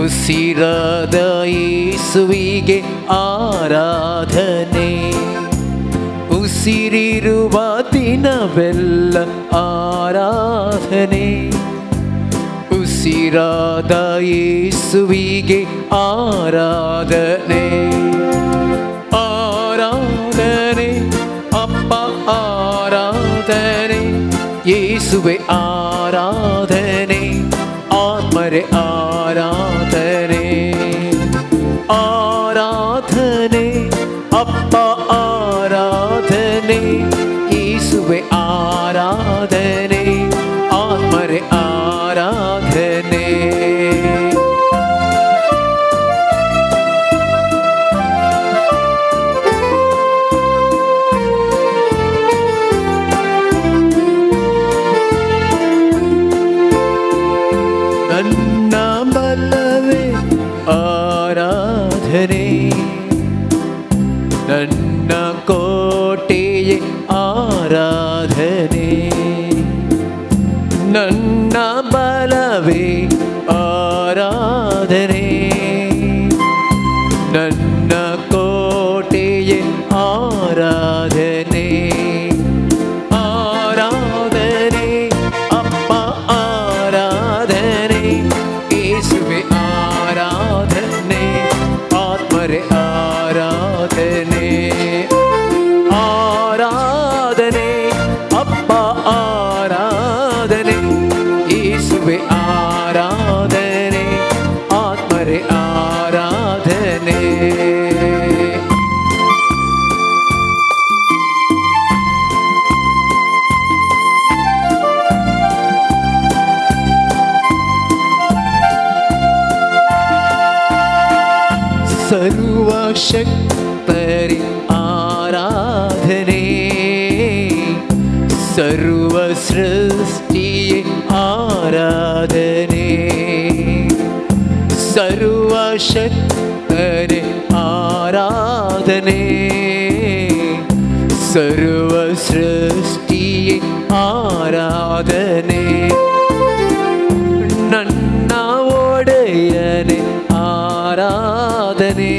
ಉಸಿರಾದ ಯೇಸುವಿಗೆ ಆರಾಧನೆ, ಉಸಿರಿರುವ ದಿನವೆಲ್ಲ ಆರಾಧನೆ, ಉಸಿರಾದ ಯೇಸುವಿಗೆ ಆರಾಧನೆ. ಆರಾಧನೆ ಅಪ್ಪ ಆರಾಧನೆ, ಯೇಸುವೆ ಆರಾಧನೆ, ಆತ್ಮರೇ ಆರಾಧನೆ. ಆರಾಧನೆ ಅಪ್ಪ ಆರಾಧನೆ, ಯೇಸುವೆ ಆರಾಧನೆ, ಆತ್ಮರೇ ಆರಾಧನೆ. ನನ್ನ ಬಲವೇ ಆರಾಧನೆ, ನನ್ನ ಕೋಟೆಯೇ ಆರಾಧನೆ, ನನ್ನ ಬಲವೇ ಆರಾಧನೆ, ನನ್ನ ಕೋಟೆಯೇ ಆರಾಧನೆ. ಆರಾಧನೆ ಅಪ್ಪ ಆರಾಧನೆ, ಯೇಸುವೆ ಆರಾಧನೆ, ಆತ್ಮರೇ ಆರಾಧನೆ. ಆರಾಧನೆ ಅಪ್ಪ ಆರಾಧನೆ, ಯೇಸುವೆ ಆರಾಧನೆ, ಆತ್ಮರೇ ಆರಾಧನೆ. ಸರ್ವಶಕ್ತರೇ ಆರಾಧನೆ, ಸರ್ವ ಸೃಷ್ಟಿಯೇ ಆರಾಧನೆ, ಸರ್ವಶಕ್ತರೇ ಆರಾಧನೆ, ಸರ್ವ ಸೃಷ್ಟಿಯೇ ಆರಾಧನೆ. ನನ್ನ ಒಡೆಯನೇ ಆರಾಧನೆ,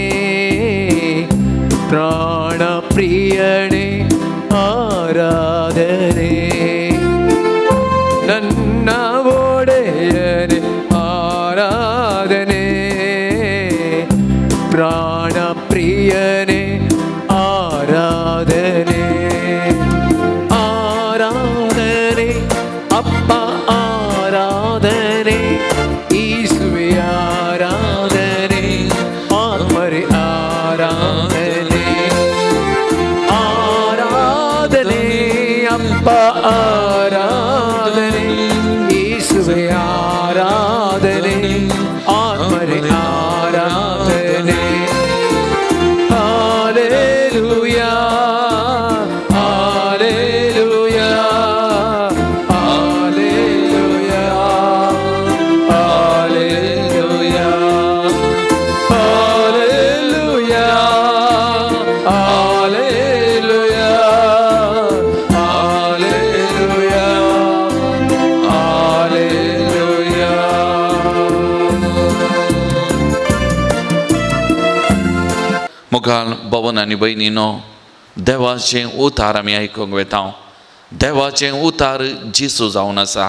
ಪ್ರಾಣ ಪ್ರಿಯನೇ ಆರಾಧನೆ, ನನ್ನ ಒಡೆಯನೇ ಆರಾಧನೆ, ಪ್ರಾಣ ಪ್ರಿಯನೇ ಆರಾಧನೆ. ಆರಾಧನೆ ಅಪ್ಪ ಆರಾಧನೆ, ಯೇಸುವೆ ಆರಾಧನೆ, ಆತ್ಮರೇ ಆರಾಧನೆ. ಆರಾಧನೆ ಅಪ್ಪ ಆರಾಧನೆ, ಯೇಸುವೆ ಆರಾಧನೆ, ಆತ್ಮರೇ ಆರಾಧನೆ. Hallelujah, hallelujah, hallelujah, hallelujah, hallelujah, hallelujah, hallelujah, hallelujah. मुखार भवन आनी भयणीनो, देवाचें उतार आमी आयकूंक वता. देवाचें उतार जेजू जावन आसा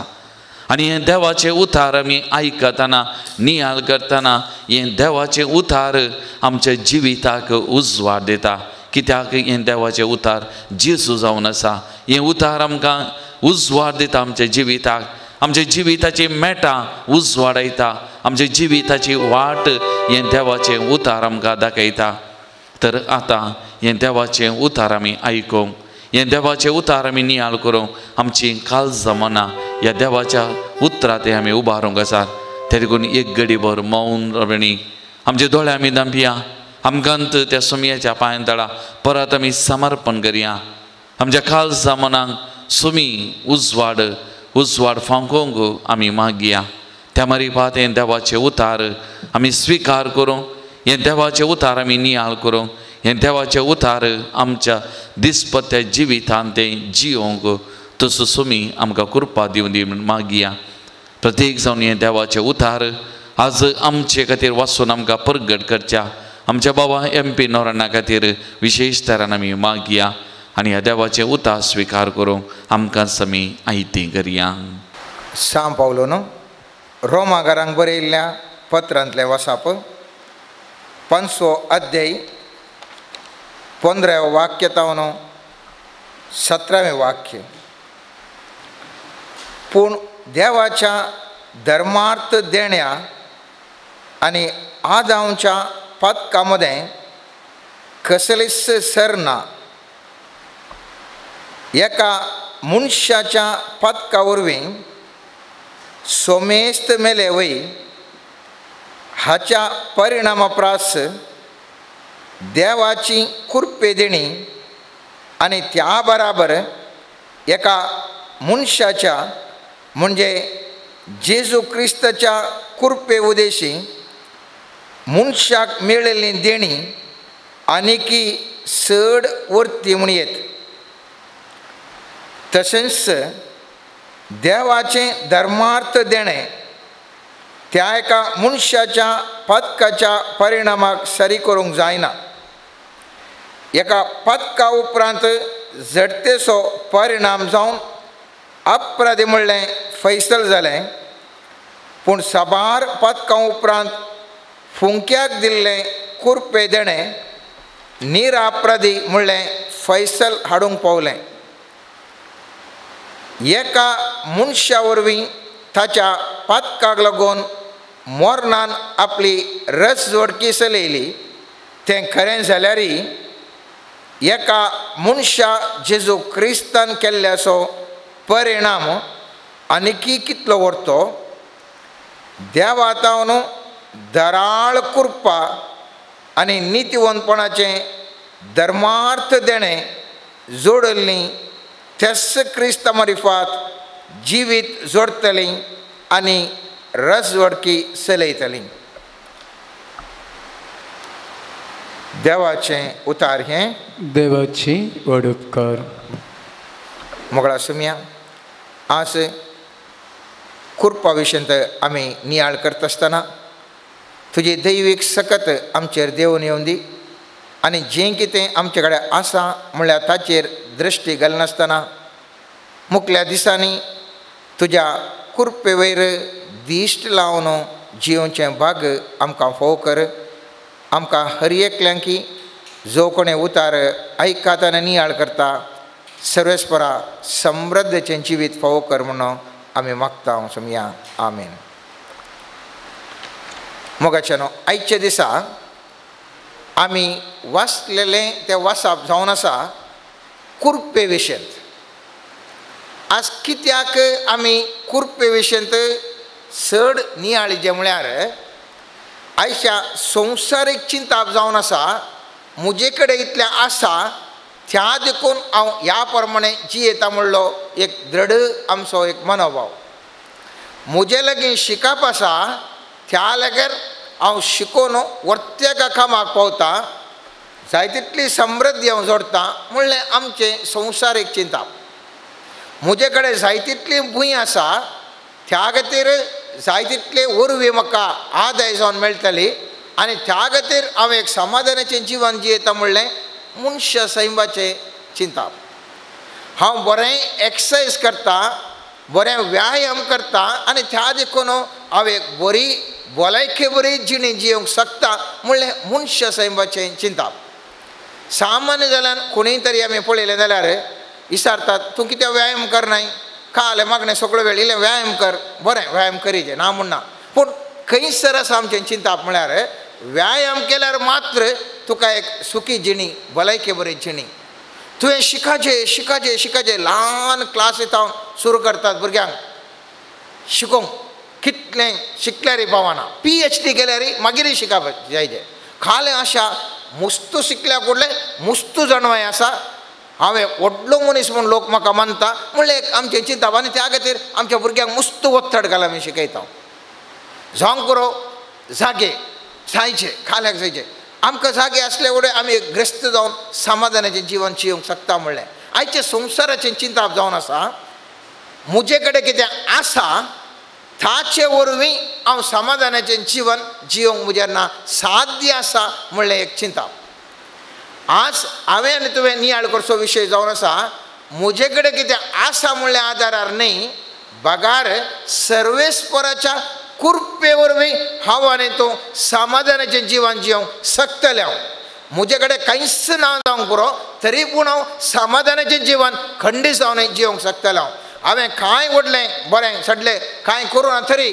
आनी हें देवाचें उतार आमी आयकतना, नियाळ करतना, हें देवाचें उतार आमच्या जिविताक उजवाड दिता. कित्याक हें देवाचें उतार जेजू जावन आसा. हें उतार आमकां उजवाड दिता आमच्या जिविताक, आमच्या जिविताची मेटां उजवाडायता, आमच्या जिविताची वाट हें देवाचें उतार आमकां दाखयता. तर आतां हें देवाचें उतार आमी आयकूंक, हें देवाचें उतार आमी नियाळ करूंक आमची काळजां मनां ह्या देवाच्या उतरां ते आमी उबारूंक आसात. ते देखून एक घडीभर मौन रवणी आमचे दोळे आमी धांपया, आमकां त्या सुमयाच्या पांयां तळा परत आमी समर्पण करया. आमच्या काळजां मनांक सुमी उजवाड उजवाड फांकोंक आमी मागया. त्या मारीपात हें देवाचें उतार आमी स्विकार करूंक, हें देवाचें उतार आमी नियाळ करूंक, हें देवाचें उतार आमच्या दिसपत्त्या जिवितान तें जियोंक तसो सुमी आमकां कृपा दिवन दी म्हूण मागया. प्रत्येक जावन हें देवाचें उतार आज आमचे खातीर वाचून आमकां परगट करच्या आमच्या बाबा एम पी नोराणा खातीर विशेश तरान आमी मागया आनी ह्या देवाचें उतार स्विकार करूंक आमकां समी आयती करया. सांव पावलोन रोमागारांक बरयल्ल्या पत्रांतलें वासाप 5 अध्याय 15 वाक्य तावन 17वें वाक्य. पूण देवाच्या धर्मार्थ देण्या आनी आदांवच्या पातका मदें कसलीच सर ना. एका मनशाच्या पातका वरवीं सोमेस्त मेले वय हाच्या परिणामा प्रास देवाची कृपे देणी आनी त्या बराबर एका मनशाच्या म्हणजे जेजू क्रिस्ताच्या कृपे उदेशी मनशाक मेळिल्ली देणी आनीकी चड वर्ती म्हूण येत. तशेंच देवाचें धर्मार्थ देणें त्या एका मनशाच्या पातकाच्या परिणामाक सरी करूंक जायना. एका पातका उपरांत झडतेचो परिणाम जावन अपराधी म्हणलें फैसल जालें, पूण साबार पातकां उपरांत फुंक्याक दिल्लें कुरपे देणें निरापराधी म्हणलें फैसल हाडूंक पावलें. एका मनशा वरवीं ताच्या पातकाक लागून मोरनान आपली रस जोडकी चलयली तें खरें जाल्यारय एका मनशा जेजू क्रिस्तान केल्ल्याचो परिणाम आनीकी कितलो व्हरतो. देवातावन दराळ कृपा आनी नितीवंतपणाचें धर्मार्थ देणें जोडल्लीं तेस क्रिस्ता मारिफात जिवीत जोडटलीं आनी रसवडकी चलयतलीं. देवाचें उतार हें देवाची व्हड उपकार. मोगळा सुमया आज कृपा विशयंत आमी नियाळ करता आसतना तुजी दैवीक सकत आमचेर देवून येवन दी आनी जें कितें आमचे कडेन आसा म्हणल्यार ताचेर दृश्टी घालनासतना मुखल्या दिसांनी तुज्या कृपे वयर दिश्ट लावन जियोवचें भाग आमकां फोव कर. आमकां हर एकल्यांकी जो कोणें उतार आयकात आनी नियाळ करता सर्वेस्परा समृद्धचें जिवीत फावो कर म्हणून आमी मागता समया. आमेन. मोगाचे न्हू आयच्या दिसा आमी वाचलेलें तें वाचप जावन आसा कुरपे विशयंत. आज कित्याक आमी कुरपे विशयंत चड नियाळीचें म्हळ्यार आयच्या संवसारीक चिंताप जावन आसा म्हजे कडेन इतलें आसा त्या देखून हांव ह्या प्रमाणे जियेता म्हणलो एक दृढ आमचो एक मनोभाव. म्हजे लागीं शिकप आसा त्या लागीं हांव शिकोवन वर्त्याका कामाक पावता जाय तितली समृद्धी हांव जोडटा म्हणलें आमचें संवसारीक चिंताप. म्हजे कडेन जाय तितली भूंय आसा त्या खातीर जाय तितले वरवीं म्हाका आदाय जावन मेळटली आनी त्या खातीर हांव एक समाधानाचें जिवन जियेता म्हणलें मनशा सैमाचें चिंताप. हांव बरें एक्सरसायज करता बरें व्यायाम करता आनी त्या देखून हांव एक बरी भलायके बरी जिणी जियोंक शकता म्हणलें मनशा सैमाचें चिंताप. सामान्य जाल्यान कोणीय तरी आमी पळयलें जाल्यार विचारतात तूं कित्याक व्यायाम करनाय काल मागणें सगळो वेळ इल्लें व्यायाम कर बरें व्यायाम करीजे ना म्हणना पूण खंयसर आसा आमचें चिंताप म्हळ्यार व्यायाम केल्यार मात्र तुका एक सुखी जिणी भलायके बरी जिणी. तुवें शिकाचें शिकाचें शिकाचें ल्हान क्लास येता सुरू करतात भुरग्यांक शिकोवंक कितलें शिकल्यारय पावना PhD केल्यार मागीरय शिकप जायजें. खालें आशा मुस्तू शिकल्या कुडलें मुस्तू जाणवाय आसा हांवें व्हडलो मनीस म्हूण लोक म्हाका मानता म्हणलें एक आमचें चिंताप आनी त्या खातीर आमच्या भुरग्यांक मुस्तू ओत्तड घाल आमी शिकयता. जावंक पुरो जागे जायचे खाल्याक जायचे आमकां जागे आसले वडे आमी ग्रस्त जावन समाधानाचें जिवन जियोंक शकता म्हणलें. आयचें संवसाराचें चिंताप जावन आसा म्हजे कडेन कितें आसा ताचे वरवीं हांव समाधानाचें जिवन जिवंक म्हज्या ना साध्य आसा म्हणलें एक चिंता। आज हांवें आनी तुवें नियाळ करचो विशय जावन आसा म्हजे कडेन कितें आसा म्हणल्या आदारार न्ही, बगार सर्वेस्पराच्या कृपे वरवीं हांव आनी तूं समाधानाचें जिवन जिवंक शकतलें। हांव म्हजे कडेन कांयच ना जावंक पुरो तरी पूण हांव समाधानाचें जिवन खंडीत जावन जिवंक शकतलें। हांव हांवें कांय व्हडलें बरें सडलें कांय करूं ना तरी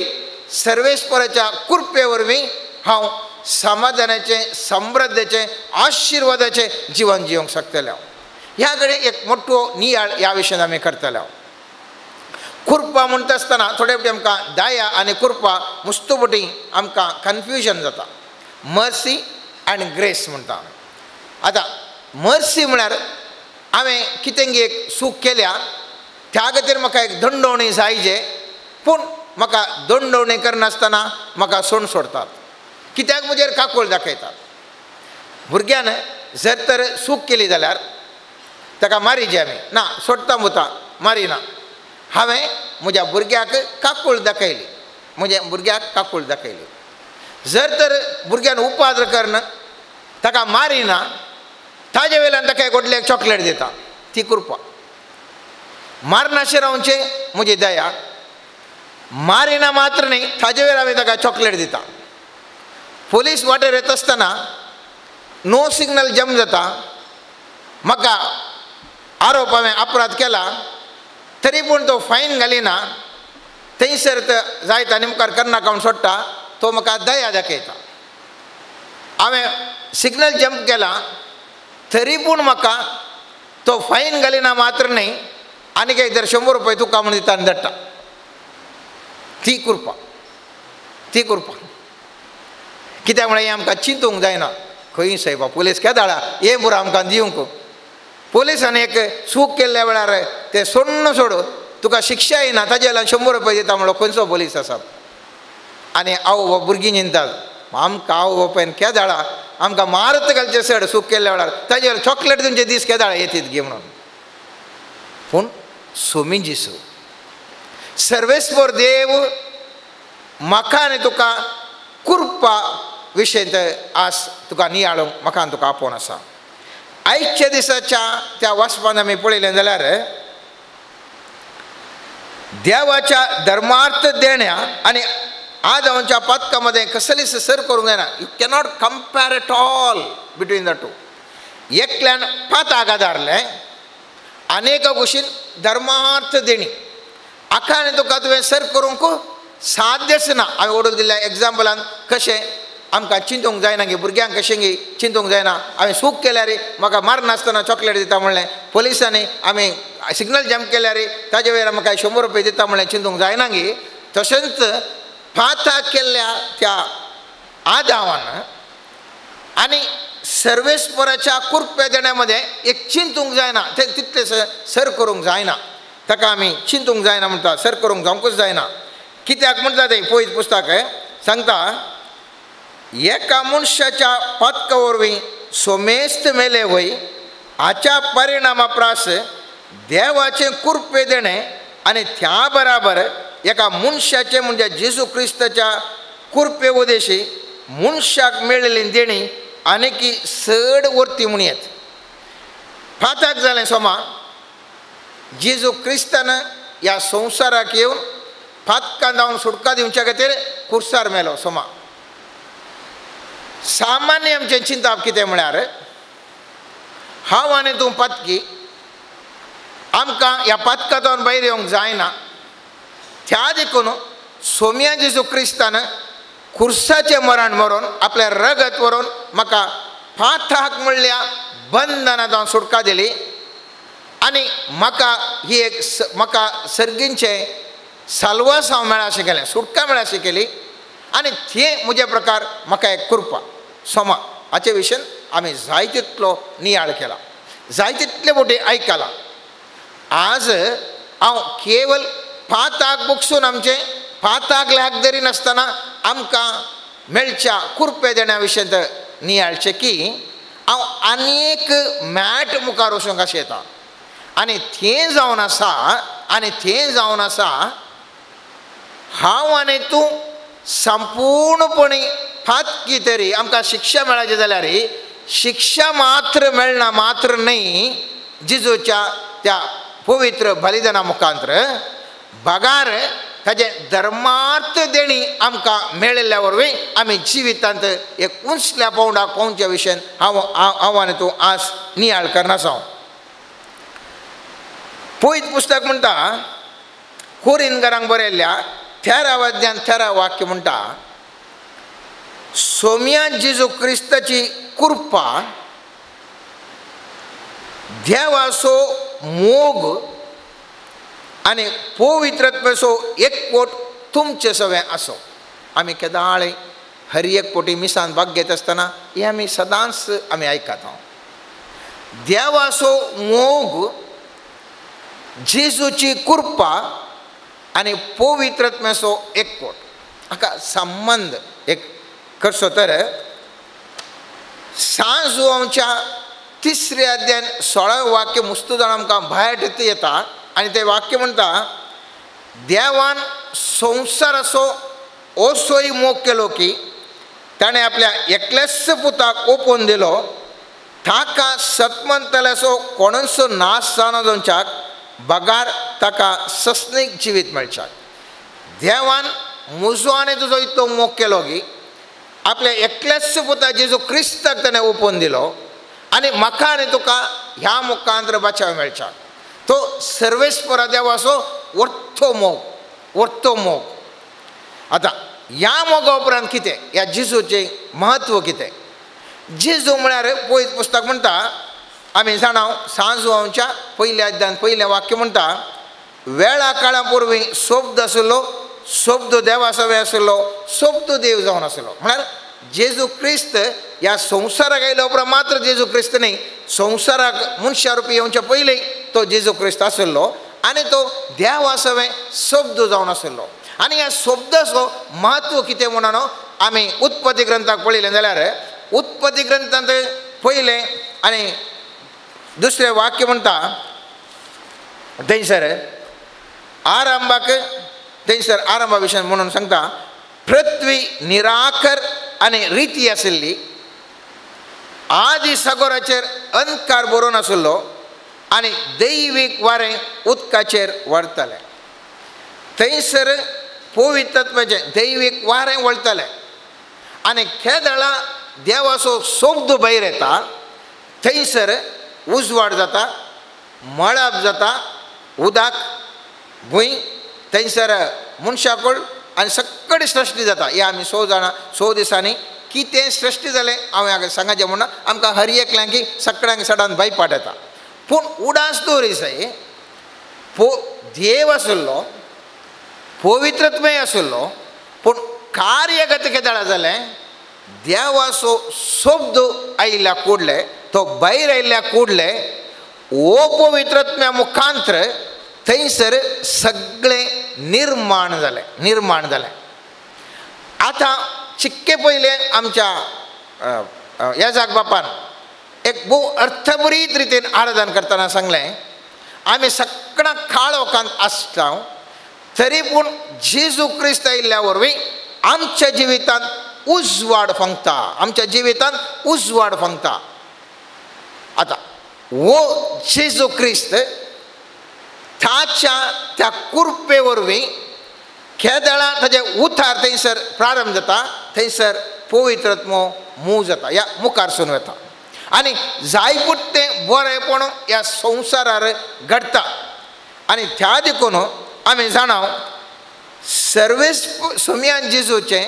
सर्वेस्पराच्या कृपे वरवीं हांव समाधानाचें समृद्धेचें आशिर्वादाचें जिवन जिवंक शकतलें। हांव ह्या कडेन एक मोठो नियाळ ह्या विशयान आमी करतले। कृपा म्हणटा आसतना थोडे फावटी आमकां दया आनी कृपा मुस्तुपटी आमकां कन्फ्युजन जाता। मर्सी आनी ग्रेस म्हणटा आमी। आतां मर्सी म्हळ्यार हांवें कितें एक चूक केल्या त्या खातीर म्हाका एक दंडवणी जायजे, पूण म्हाका दंडवणी करनासतना म्हाका सोण सोडतात, कित्याक म्हजेर काकूळ दाखयतात। भुरग्यान जर तर चूक केली जाल्यार ताका मारिजे आमी, ना सोडटा मुता मारिना। हांवें म्हज्या भुरग्याक काकूळ दाखयली, म्हज्या भुरग्याक काकूळ दाखयली। जर तर भुरग्यान उपाद्र करून ताका मारिना ताजे वेल्यान ताका एक व्हडलें चॉकलेट दिता, ती कृपा। मारनाशें रावचें म्हजी दया, मारिना मात्र न्ही ताजे वेळ हांवें ताका चॉकलेट दिता। पोलीस वाटेर येता आसतना नो सिग्नल जम जाता, म्हाका आरोप हांवें अपराध केला तरी पूण तो फायन घालिना, थंयसर जायत आनी मुखार करनाका म्हूण सोडटा, तो म्हाका दया दाखयता। हांवें सिग्नल जंप केला तरी पूण म्हाका तो फायन घालिना मात्र न्ही आनी एक जर 100 रुपये तुका म्हूण दिता आनी धाडटा, ती कृपा, ती कृपा। कित्याक म्हळ्यार हें आमकां चिंतूंक जायना, खंय सायबा पुलीस केदाळा हें पुरो आमकां दिवंक। पोलिसान एक चूक केल्ल्या वेळार ते सोडून सोड तुका शिक्षा येना ताजे वेल्यान 100 रुपये दिता म्हणलो खंयचो पोलीस आसा। आनी आवय भुरगीं चिंतात आमकां आवय बापायन केदाळा आमकां मारत घालचें चड चूक केल्ल्या वेळार ताजे वेल्यान चॉकलेट दिवचे दीस केदाळा येतीत गे म्हणून। पूण सोमी जेजू सर्वेस्पर देव म्हाका आनी तुका कृपा विशयंत आज तुका नियाळूंक म्हाका आनी तुका आपोवन आसा। आयच्या दिसाच्या त्या वाचपान आमी पळयलें जाल्यार देवाच्या धर्मार्थ देण्या आनी आदावाच्या पातका मदें कसलीच सर करूंक जायना। You cannot compare at all between the two. एकल्यान पाताक आदारलें आनी एका कुशीन धर्मार्थ देणी, आका आनी तुका तुवें सर करूंक साध्यच ना। हांवें ओडून दिल्ल्या एग्जाम्पलान कशें आमकां चिंतूंक जायना गे, भुरग्यांक कशें गे चिंतूंक जायना। हांवें चूक केल्यार म्हाका मारनासतना चॉकलेट दिता म्हणलें, पोलिसांनी आमी सिग्नल जंप केल्यार ताजे वयर म्हाका 100 रुपये दिता म्हणलें, चिंतूंक जायना गे। तशेंच पाता केल्ल्या त्या आदावान आनी सर्वेस्पराच्या कृपे देण्यामध्ये एक चिंतूंक जायना, तें तितलें सर करूंक जायना, ताका आमी चिंतूंक जायना म्हणटा, सर करूंक जावंकूच जायना। कित्याक म्हणटा तें पयत पुस्तक सांगता, एका मनशाच्या पातका वरवीं सोमेस्त मेले वय हाच्या परिणामा प्रास देवाचें कृपे देणें आनी त्या बराबर एका मनशाचें म्हणजे जेजू क्रिस्ताच्या कृपे उदेशी मनशाक मेळिल्ली देणी आनी की चड वर्ती म्हूण येत। पाताक जालें सोमा जेजू क्रिस्तान ह्या संवसाराक येवन पातकां जावन सुटका दिवच्या खातीर कुर्सार मेलो सोमा। सामान्य आमचें चिंताप कितें म्हळ्यार हांव आनी तूं पातकी, आमकां ह्या पातकांतल्यान भायर येवंक जायना, त्या देखून सोम्या जेजू क्रिस्तान खुर्साचें मरण मरोन आपलें रगत व्हरून म्हाका पाताक म्हणल्या बंधनांत सुटका दिली आनी म्हाका ही एक म्हाका सर्गींचें साल्वासांव मेळा केलें, सुटका मेळा केली आनी तें म्हज्या प्रकार म्हाका एक कृपा सोमा। हाचे विशयन आमी जाय तितलो नियाळ केला, जाय तितले मोटे आयकलां। आज हांव केवल पाताक बगसून आमचें पाताक लाग धरी नासतना आमकां मेळच्या कृपे देण्या विशयंत नियाळचें की हांव आनी एक मॅट मुखार वचूंक अशें येता आनी तें जावन आसा, आनी तें जावन आसा हांव आनी तूं संपूर्णपणी फातकी तरी आमकां शिक्षा मेळाची जाल्यार शिक्षा मात्र मेळना मात्र न्हय जेजूच्या त्या पवित्र बलिदाना मुखांतर बगार ताजें धर्मार्थ देणी आमकां मेळिल्ल्या वरवीं आमी जिवितांत एक उंचल्या पावंडाक पावच्या विशयान हांव हांव आनी तूं आज नियाळ करनासा. पवित्र पुस्तक म्हणटा कोरिनगरांक बरयल्ल्या 13 अध्यायान 13 वाक्य म्हणटा सोम्या जेजू क्रिस्ताची कृपा देवाचो मोग आनी पवित्रत्वाचो एकवट तुमचे सवें आसो. आमी केदाळे हर एक पोटी मिसान भाग घेत आसतना हें आमी सदांच आमी आयकता. देवाचो मोग जेजूची कृपा आनी पवित्रत्वाचो एकवट हाका संबंद एक करचो तर सांजू आमच्या 3 अध्यायान 16 वाक्य मुस्तू जाण आमकां भायर येता आनी तें वाक्य म्हणटा देवान संवसाराचो असोय मोग केलो की ताणें आपल्या एकल्याच पुताक ओपून दिलो ताका सतमंतल्याचो कोणूचो नाश जावना जावच्याक बगार ताका सस्नीक जिवीत मेळच्याक. देवान म्हजो आनी तुजो इतलो मोग केलो की आपल्या एकल्याच पुता जेजू क्रिस्ताक ताणें ओपून दिलो आनी म्हाका आनी तुका ह्या मुखांतर बचाव मेळच्याक. तो सर्वेस्परा देवाचो वर्थो मोग वर्थो मोग. आतां ह्या मोगा उपरांत कितें ह्या जेजूचें म्हत्व कितें? जेजू म्हळ्यार पवित्र पुस्तक म्हणटा आमी जाणा सांजू आमच्या 1 अध्यायान 1 वाक्य म्हणटा वेळा काळा पूर्वी शब्द आशिल्लो शब्द देवा सवें आशिल्लो शब्द देव जावन आशिल्लो. म्हळ्यार जेजू क्रिस्त ह्या संवसाराक आयल्या उपरांत मात्र जेजू क्रिस्त न्ही संवसाराक मनशा रुपी येवच्या पयलीं तो जेजू क्रिस्त आशिल्लो आनी तो देवा सवें शब्द जावन आशिल्लो. आनी ह्या शब्दाचो म्हत्व कितें म्हणून आमी उत्पत्ती ग्रंथाक पळयलें जाल्यार उत्पत्ती ग्रंथांत पयलें आनी दुसरें वाक्य म्हणटा थंयसर आरंभाक थंयसर आरंभा विशय म्हणून सांगता पृथ्वी निराकर आनी रिती आशिल्ली आदी सागराचेर अंधकार बरोवन आशिल्लो आनी दैवीक वारें उदकाचेर व्हरतालें. थंयसर पवित्रत्वाचें दैवीक वारें वळतालें आनी खेदळा देवाचो शब्द भायर येता थंयसर उजवाड जाता मळब जाता उदक भूंय थंयसर मनशाकूळ आनी सगळी सृश्टी जाता. हे आमी 6 जाणां 6 दिसांनी कितें सृश्टी जालें हांवें सांगाचें म्हणून आमकां हर एकल्यांक सगळ्यांक सडान भंयपाट येता. पूण उडास दवरी जाय देव आशिल्लो पवित्रत्वय आशिल्लो पूण कार्यगत केदळा जालें देवाचो शब्द आयिल्ल्या कुडले तो भायर आयिल्ल्या कुडले ओ पवित्रत्म्या मुखांतर थंयसर सगळें निर्माण जालें निर्माण जालें. आतां चिक्के पयलें आमच्या याजाक बापान एक भोव अर्थभरीत रितीन आराधन करतना सांगलें आमी सगळ्या काळोखांत आसता तरी पूण जेजू क्रिस्त आयिल्ल्या वरवीं आमच्या जिवितांत उजवाड फांगता आमच्या जिवितांत उजवाड फांगता. आतां हो जेजू क्रिस्त ताच्या त्या कृपे वरवीं खेदळा ताजे उतार थंयसर प्रारंभ जाता थंयसर पवित्रत्मो मूव जाता ह्या मुखारसून वता आनी जाय पुरतें बरेंपण ह्या संवसारार घडटा. आनी त्या देखून आमी जाणा सर्वेस सोम्यान जेजूचें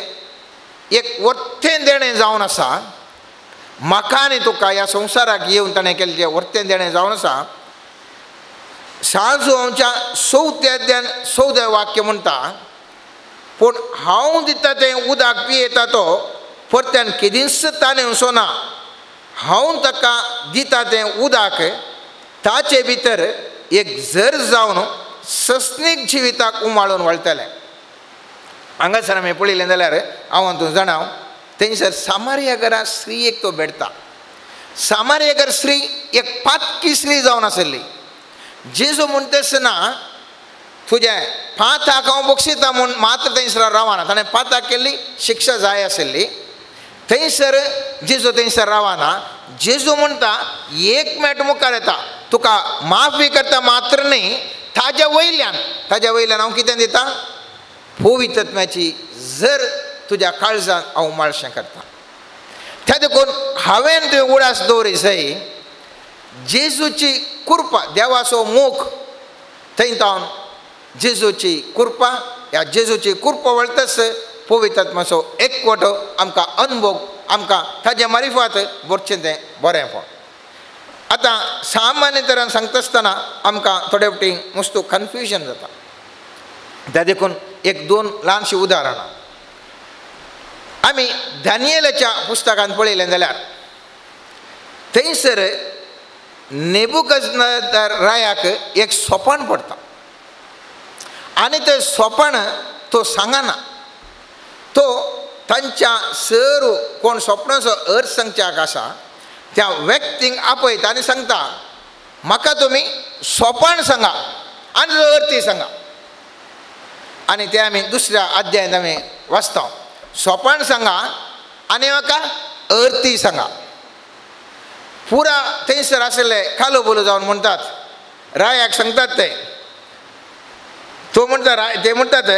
एक वर्तें देणें जावन आसा म्हाका आनी तुका ह्या संवसाराक येवन ताणें केल्लें वर्तें देणें जावन आसा. सांजू आमच्या 4 अध्यायान 14 वाक्य म्हणटा पूण हांव दिता तें उदक पियेता तो परत्यान केदींच ताणें वचना हांव ताका दिता तें उदक ताचे भितर एक झर जावन सस्नीक जिविताक उमाळून वळटलें. हांगासर आमी पळयलें जाल्यार हांव तूं जाणा थंयसर सामारिया घरा स्त्रीयेक तो भेटता. सामारिया घर स्त्री एक पातकी स्त्री जावन आशिल्ली. जेजू म्हणटा आसतना तुजें पाताक हांव बक्षिता म्हूण मात्र थंयसर रावना. ताणें पाताक केल्ली शिक्षा जाय आशिल्ली. थंयसर जेजू थंयसर रावना. जेजू म्हणटा एक मिनट मुखार येता, तुका माफी करता मात्र न्ही, ताज्या वयल्यान हांव कितें दिता, पवित्रत्म्याची जर तुज्या काळजान हांव माळशें करता. त्या देखून हांवें तुवें उडास दवरी जाय जेजूची कृपा, देवाचो मोख थंय तावन जेजूची कृपा, ह्या जेजूची कृपा वळतच पवित्रात्म्याचो एकवटो आमकां अनुभव, आमकां ताजे मारिफात भरचें तें बरें. पण आतां सामान्य तरान सांगता आसतना आमकां थोडे फावटी मस्तू कन्फ्युजन जाता. त्या देखून एक दोन ल्हानशीं उदाहरणां आमी दानियेलाच्या पुस्तकांत पळयलें जाल्यार थंयसर नेबुकदनेझर रायाक एक सोपान पडटा आनी तें सोपान तो सांगना. तो तांच्या सर कोण सोपणाचो अर्थ सांगच्याक आसा त्या व्यक्तींक आपयता आनी सांगता म्हाका तुमी सोपान सांगा आनी अर्थी सांगा. आनी ते आमी दुसऱ्या अध्यायांत आमी वाचता, सोपान सांगा आनी म्हाका अर्थी सांगा. पुरा थंयसर आशिल्ले कालो बोलो जावन म्हणटात, रायाक सांगतात ते, तो म्हणटा राय, ते म्हणटात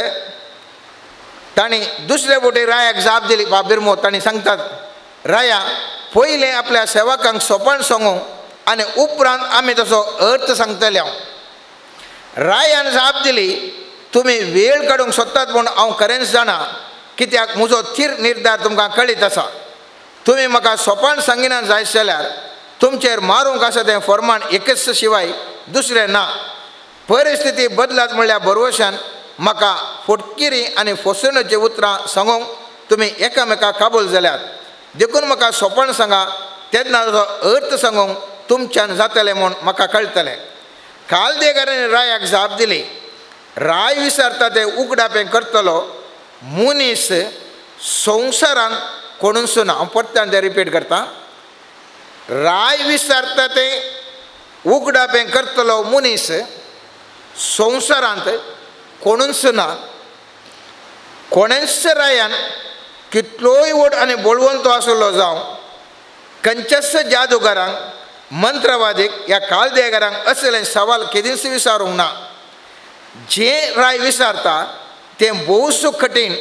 तांणी दुसरे बोटे रायाक जाप दिली बाब बिरमो. तांणी सांगतात राया पयलें आपल्या सेवकांक सोपान सांगू आनी उपरांत आमी तसो अर्थ सांगतले. हांव रायान जाप दिली तुमी वेळ काडूंक सोदतात म्हूण हांव खरेंच जाणा, कित्याक म्हजो थीर निर्धार तुमकां कळीत आसा. तुमी म्हाका सोपान सांगिना जायत जाल्यार तुमचेर मारूंक आसा तें फॉर्मान एकच शिवाय दुसरें ना. परिस्थिती बदलात म्हणल्यार भरवशान म्हाका फटकिरी आनी फसवणेची उतरां सांगूंक तुमी एकामेका काबूल जाल्यात. देखून म्हाका सोपान सांगा, तेन्ना ताचो अर्थ सांगूंक तुमच्यान जातलें म्हूण म्हाका कळटलें. कालदेगारांनी रायाक जाप दिली राय विसरता तें उगडापें करतलो मनीस संवसारान कोणूच ना. हांव परत्यान तें रिपीट करता, राय विसरता तें उगडापें करतलो मनीस संवसारांत कोणूच ना. कोणेंच रायान कितलोय व्हड आनी बळवंत आसलो जावं, खंयच्याच जादूगारांक, मंत्रवादीक ह्या कालदेगारांक असलें सवाल केदींच विचारूंक ना. जे राय विचारता तें भोवसो कठीण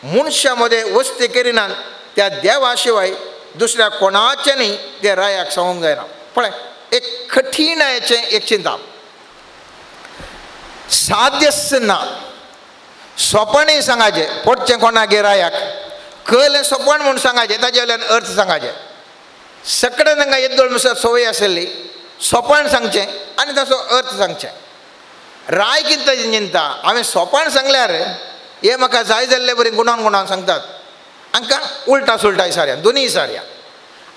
मनशां मदें वस्ती करिनात त्या देवा शिवाय दुसऱ्या कोणाच्यानी ते रायाक सांगूंक जायना. पळय एक कठीणायेचें एक चिंता साध्यच ना. सोंपणय सांगाचें पोटचें कोणागे रायाक कळ्ळें सोंपण म्हूण सांगाचें, ताजे वयल्यान अर्थ सांगाचें. सगळें तांकां येदोळ म्हणसर संवय आशिल्ली सोंपण सांगचें आनी ताचो अर्थ सांगचें. राय कितें चिंता हांवें सोंपण सांगल्यार हे म्हाका जाय जाल्ले बरी गुणान गुणान सांगतात, हांकां उलटा सुलटा सारया दोनूय सारया.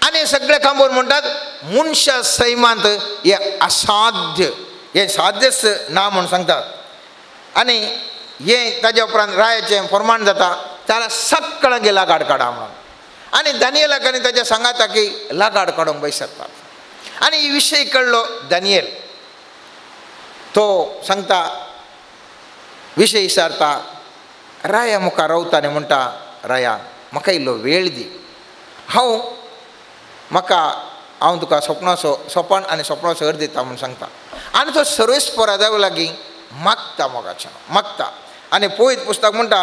आनी सगळे खांबोर म्हणटात मनशा सैमांत हें असाध्य, हें साध्यच ना म्हूण सांगतात. आनी हें ताज्या उपरांत रायाचें फॉर्मान जाता ताका सगळ्यांक लागाड काडा म्हणून. आनी दानियेलाक आनी ताच्या सांगाताक लागाड काडूंक पळय सरतात. आनी ही विशय कळ्ळो दानियेल, तो सांगता विशय विचारता राया मुखार रावता आनी म्हणटा राया म्हाका इल्लो वेळ दी, हांव म्हाका हांव तुका सोपणाचो सोपान आनी सोपणाचो अर्थ दिता म्हूण सांगता. आनी तो सर्वेस्परा देवा लागीं मागता, मोगाच्यान मागता. आनी पवित्र पुस्तक म्हणटा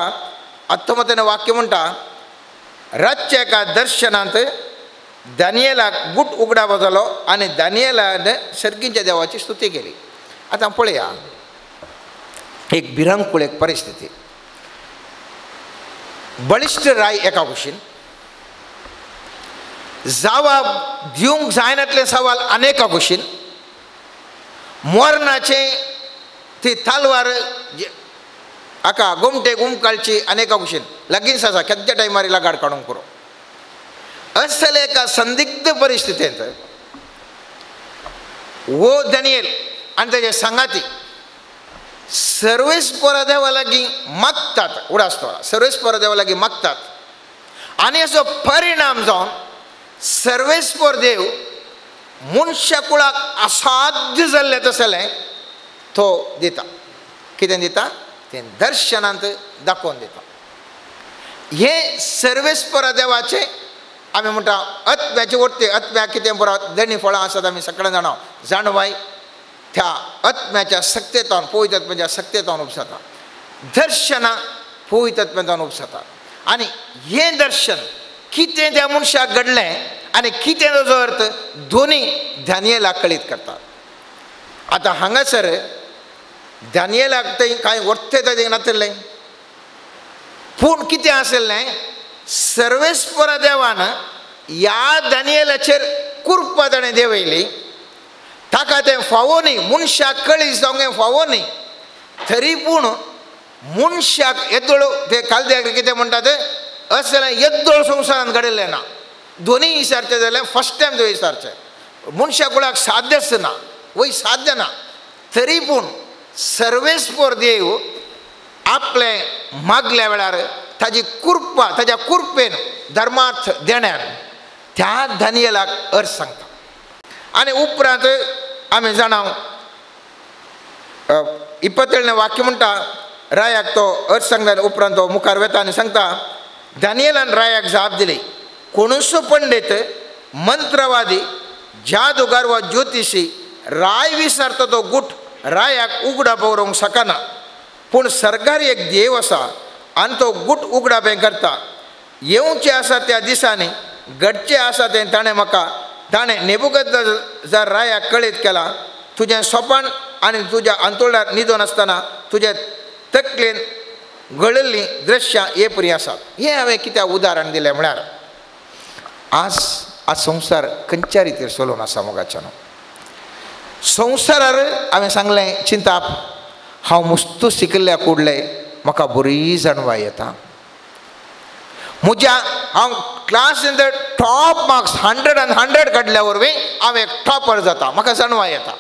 आत्मतेन वाक्य म्हणटा रातच्या एका दर्शनांत दानियेलाक गुट उगडापो जालो आनी दानियेलान सर्गीच्या देवाची स्तुती केली. आतां पळया एक भिरांकूळ एक परिस्थिती. बळिश्ट राय एका कुशीन, जावाब दिवंक जायनातले सवाल अनेका कुशीन, मरणाचे ती तालवार हाका गोमटे गुमकाळची अनेका कुशीन लागींच आसा केद्या टायमार लागाड काडूंक पुरो. असले एका संदिग्ध परिस्थितींत वो दानियेल आनी ताजे सांगाती सर्वेस्परा देवा लागीं मागतात, उडास दवरा, सर्वेस्परा देवा लागीं मागतात आनी हाचो परिणाम जावन सर्वेस्पर देव मनशा कुळाक असाध्य जाल्लें तसलें तो दिता. कितें दिता तें दर्शनांत दाखोवन दिता. हें सर्वेस्पर देवाचें आमी म्हणटा आत्म्याचे वरते आत्म्याक कितें पुरो देणी फळां आसात आमी सगळ्यां जाणा जाणवाय त्या आत्म्याच्या सक्तेतावन पवित्र आत्म्याच्या सक्तेतावन उपसता दर्शनां पवित्र आत्म्यातावन उपसता. आनी हें दर्शन कितें त्या मनशाक घडलें आनी कितें ताजो अर्थ दोनी दानियेलाक कळीत करतात. आतां हांगासर दानियेलाक थंय कांय वर्ते ताजें नातिल्लें पूण कितें आशिल्लें सर्वेस्पर देवान ह्या दानियेलाचेर कृपा ताणें देंवयली. ताका तें फावो न्ही मनशाक कळीत जावंक हें फावो न्ही तरी पूण मनशाक येदोळ ते कालद्याक कितें म्हणटात असलें येदोळ संवसारांत घडिल्लें ना. दोनी विचारचें जाल्यार फर्स्ट टायम तुवें विचारचें मनशाक कुळाक साध्यच ना वय साध्य ना तरी पूण सर्वेस्पर देव आपले मागल्या वेळार ताजी कृपा ताज्या कृपेन धर्मार्थ देण्यान त्या दानियेलाक अर्थ सांगता. आनी उपरांत आमी जाणा 27 वाक्य म्हणटा रायाक तो अर्थ सांगता उपरांत तो मुखार वेता आनी सांगता दानियेलान रायाक जाप दिली कोणूसो पंडीत मंत्रवादी जादूगार वा ज्योतिशी राय विसरता तो गुट रायाक उगडा पवरोवंक शकना पूण सरकारी एक देव आसा आनी तो गुट उगडापें करता. येवचें आसा त्या दिसांनी घडचें आसा तें ताणें म्हाका ताणें नेबुकदनेझर रायाक कळीत केलां तुजें सोपान आनी तुज्या अंतोळार न्हिदून आसतना तुज्या तकलेन घडिल्लीं दृश्यां हे परी आसात. हें हांवें कित्याक उदाहरण दिलें म्हळ्यार आज आज संवसार खंयच्या रितीर चलोवन आसा मोगाच्यान संवसारार हांवें सांगलें चिंताप हांव मुस्तू शिकिल्ल्या कुडलें म्हाका बरी जाणवाय येता म्हज्या हांव क्लासीन टॉप मार्क्स 100 आनी 100 काडल्या वरवीं हांव एक टॉपर जाता म्हाका जाणवाय येता.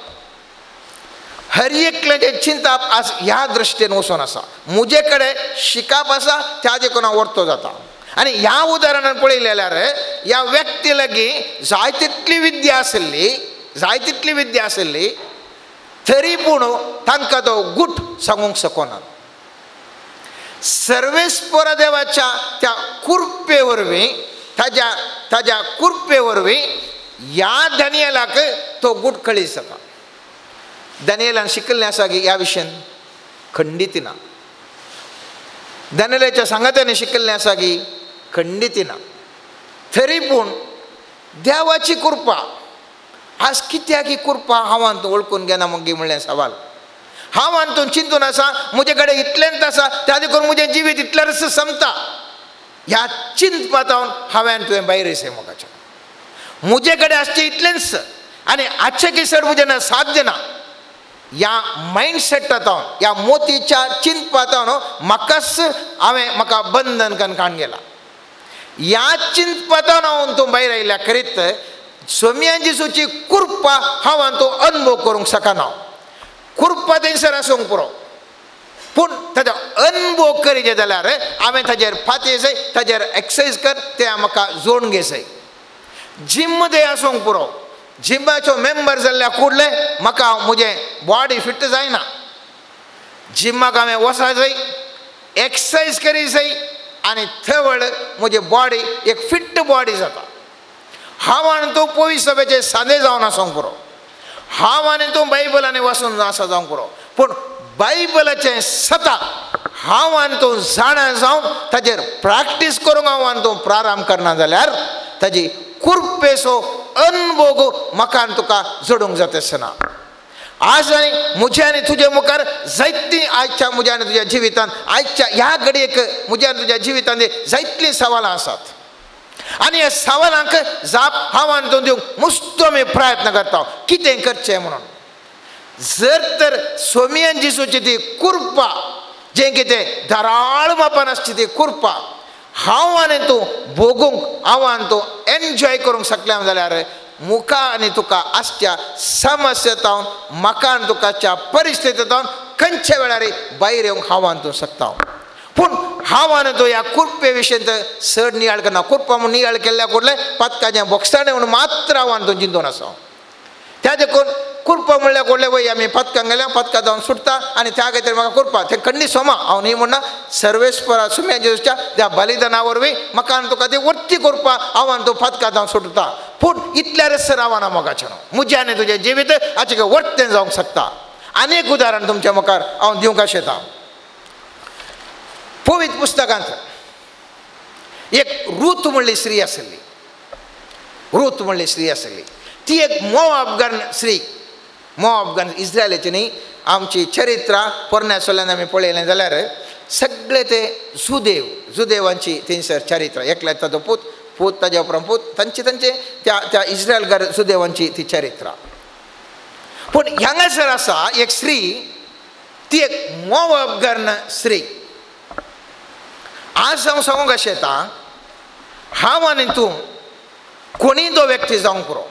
हर एकल्याचें चिंताप आज ह्या दृश्टीन वचून आसा म्हजे कडेन शिकप आसा त्या देखून हांव वर्तो जाता. आनी ह्या उदाहरणान पळयलें जाल्यार ह्या व्यक्ती लागीं जाय तितली विद्या आशिल्ली जाय तितली विद्या आशिल्ली तरी पूण तांकां तो गुट सांगूंक शकना. सर्वेस्पर देवाच्या त्या कृपे वरवीं ताज्या ताज्या कृपे वरवीं ह्या दानियेलाक तो गुट कळीत जाता. दानियेलान शिकिल्लें आसा की ह्या विशयान खंडीत ना. दानियेलाच्या सांगात्यान शिकिल्लें आसा की खंडीत ना तरी पूण देवाची कृपा आज कित्याक ही कृपा हांव आनी वळखून घेना मागीर म्हणलें सवाल. हांव आनी चिंतून आसा म्हजे कडेन इतलेंच आसा त्या देखून म्हजें जिवीत इतल्यारच संपता ह्या चिंतपातावन हांवें तुवें भायर येसय मोगाच्या म्हजे कडेन आसचें इतलेंच आनी आजचें की सर म्हजें ना साध्य ना ह्या मायंडसेटांत ह्या मोतीच्या चिंतपातावन म्हाकाच हांवें म्हाका बंधन करून काण गेला. ह्या चिंतपातावन हांव तूं भायर आयल्या करीत सोम्या जेजूची कृपा हांव आनी तूं अनुभव करूंक शकना. कृपा थंयसर आसूंक पुरो पूण ताजो अनुभव करीत जाल्यार हांवें ताजेर फाती जाय ताजेर एक्सरसायज कर तें म्हाका जोडून घेय. जिम थंय आसूंक पुरो जिमाचो मेंबर जाल्ल्या कुडले म्हाका म्हजें बॉडी फिट जायना. जिमाक हांवें वचा जाय एक्सरसायज करी जाय आनी थवळ म्हजी बॉडी एक फिट बॉडी जाता. हांव आनी तूं पवित्र सभेचे सांदे जावन आसूंक पुरो हांव आनी तूं बायबलांनी वचून आसा जावंक पुरो पूण बायबलाचें सता हांव आनी तूं जाणा जावन ताजेर प्रॅक्टीस करूंक हांव आनी तूं प्रारंभ करना जाल्यार ताजी कृपेचो अनुभोग म्हाका आनी तुका जोडूंक जाता आसना. आज आनी म्हज्या आनी तुजे मुखार जायतीं आयच्या म्हज्या आनी तुज्या जिवितांत आयच्या ह्या घडयेक म्हज्या आनी तुज्या जिवितांत जायतलीं सवालां आसात आनी ह्या सवालांक जाप हांव आनी तूं दिवंक मुस्तो आमी प्रयत्न करता कितें करचें म्हणून. जर तर सोमियान जेजूची ती कृपा जें कितें धाराळ मापान आसची ती कृपा हांव आनी तूं भोगूंक हांव आनी तूं एन्जॉय करूंक शकलें जाल्यार मुखा आनी तुका आसच्या समस्येतावन म्हाका आनी तुकाच्या परिस्थितींत खंयच्या वेळार भायर येवंक हांव आनी तूं शकता. पूण हांव आनी तूं ह्या कृपे विशयंत चड नियाळ करना. कृपा म्हूण नियाळ केल्ल्या कुडलें पातकाचें बोगसाणें म्हणून मात्र हांव आनी तूं चिंतून आसा. त्या देखून कुरपा म्हणल्यार व्हडले वय आमी पदकां गेल्या पदकां जावन सुटता आनी त्या खातीर म्हाका कुरपा तें खंडी सोमा हांव न्ही म्हणना सर्वेस्परा सुम्या जेजूच्या त्या बलिदाना वरवीं म्हाका आनी तुका ती वर्ती करपा हांव आनी तूं पदकां जावन सुटता. पूण इतल्यारच सर रावना मोगाचें मुजें आनी तुजें जिवीत हाचें वर्तें जावंक शकता. आनी एक उदाहरण तुमच्या मुखार हांव दिवंक आशेता. पवित्र पुस्तकांत एक रूत म्हणली स्त्री आसली, रूत म्हणली स्त्री आसली, ती एक मोआबगन स्त्री, मोआबगन इस्रायलाची न्ही. आमची चरित्रां पोरण्या सोल्यान आमी पळयलें जाल्यार सगळे ते जुदेव, जुदेवांची थंयसर चरित्रां, एकल्या ताजो पूत, पूत ताज्या उपरांत पूत, तांचे तांचे त्या त्या इस्रायलगर जुदेवांची ती चरित्रां. पूण हांगासर आसा एक स्त्री, ती एक मोआबगन स्त्री. आज हांव सांगूंक अशें येता, हांव आनी तूं कोणीय तो व्यक्ती जावंक पुरो,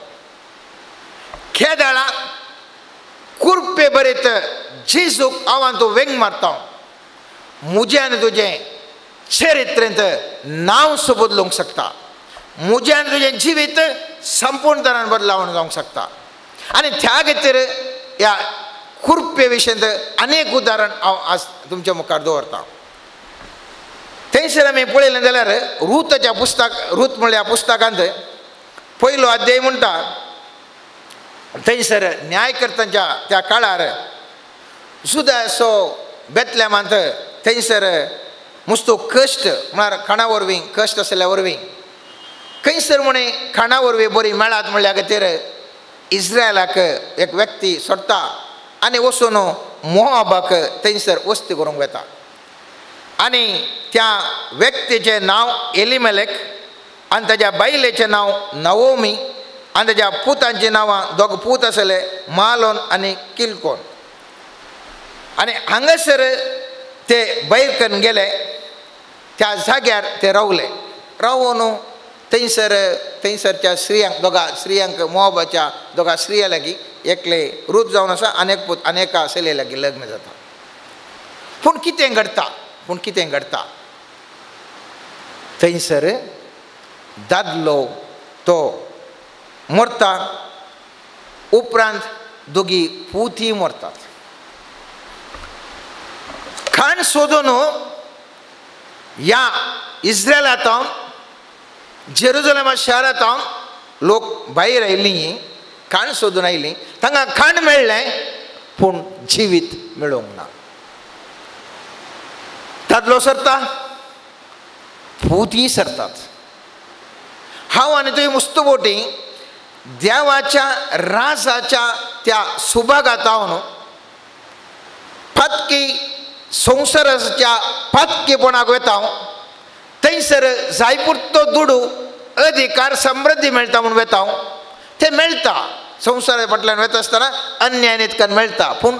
खेदाळा कुरपे बरेत जेजूक हांव आनी तूं वेंग मारता, म्हजें आनी तुजें चरित्रेंत नांव सो बदलूंक शकता, म्हजें आनी तुजें जिवीत संपूर्ण तरान बदलावण जावंक शकता. आनी त्या खातीर ह्या कुरपे विशयांत अनेक उदाहरण हांव आज तुमच्या मुखार दवरता. थंयसर आमी पळयलें जाल्यार रूताच्या पुस्तक, रूत म्हणल्या पुस्तकांत पयलो अध्याय म्हणटा, थंयसर न्यायकर्त्यांच्या त्या काळार जुदासो बेतलेमांत थंयसर मुस्तो कश्ट म्हळ्यार खाणा वरवीं, कश्ट आसल्या वरवीं खंयसर म्हणे खाणा वरवीं बरी मेळात म्हणल्या खातीर इस्रायलाक एक व्यक्ती सोडटा आनी वचून मोआबाक थंयसर वस्ती करूंक वता. आनी त्या व्यक्तीचें नांव एलिमेलेक आनी ताज्या बायलेचें नांव नवोमी आनी ताज्या पुतांचीं नांवां, दोग पूत आसले मालोन आनी किलकोन. आनी हांगासर ते भायर करून गेले, त्या जाग्यार ते रावले. रावून थंयसर थंयसरच्या स्त्रियांक, दोगा स्त्रियांक, मोआबाच्या दोगा स्त्रियां लागीं एकले रूत जावन आसा आनी एक पूत आनी एका चलये लागीं लग्न जाता. पूण कितें घडटा, पूण कितें घडटा, थंयसर दादलो तो मरता, उपरांत दोगी पुती मरतात. खाण सोदून ह्या इस्रायलांत जेरुजलेमा शारांत लोक भायर आयिल्लीं, खाण सोदून आयिल्लीं, तांकां खाण मेळ्ळें पूण जिवीत मेळोवंक ना. दादलो सरता, पुती सरतात. हांव आनी तुवें मुस्तू बोटी देवाच्या राजाच्या त्या सुभागांत पातकी संवसाराच्या पातकीपणाक वता, थंयसर जायपुरतो दुडू अधिकार समृद्धी मेळटा म्हूण वता, ते मेळटा संवसारा फाटल्यान वता आसतना अन्याय इतक्यान मेळटा, पूण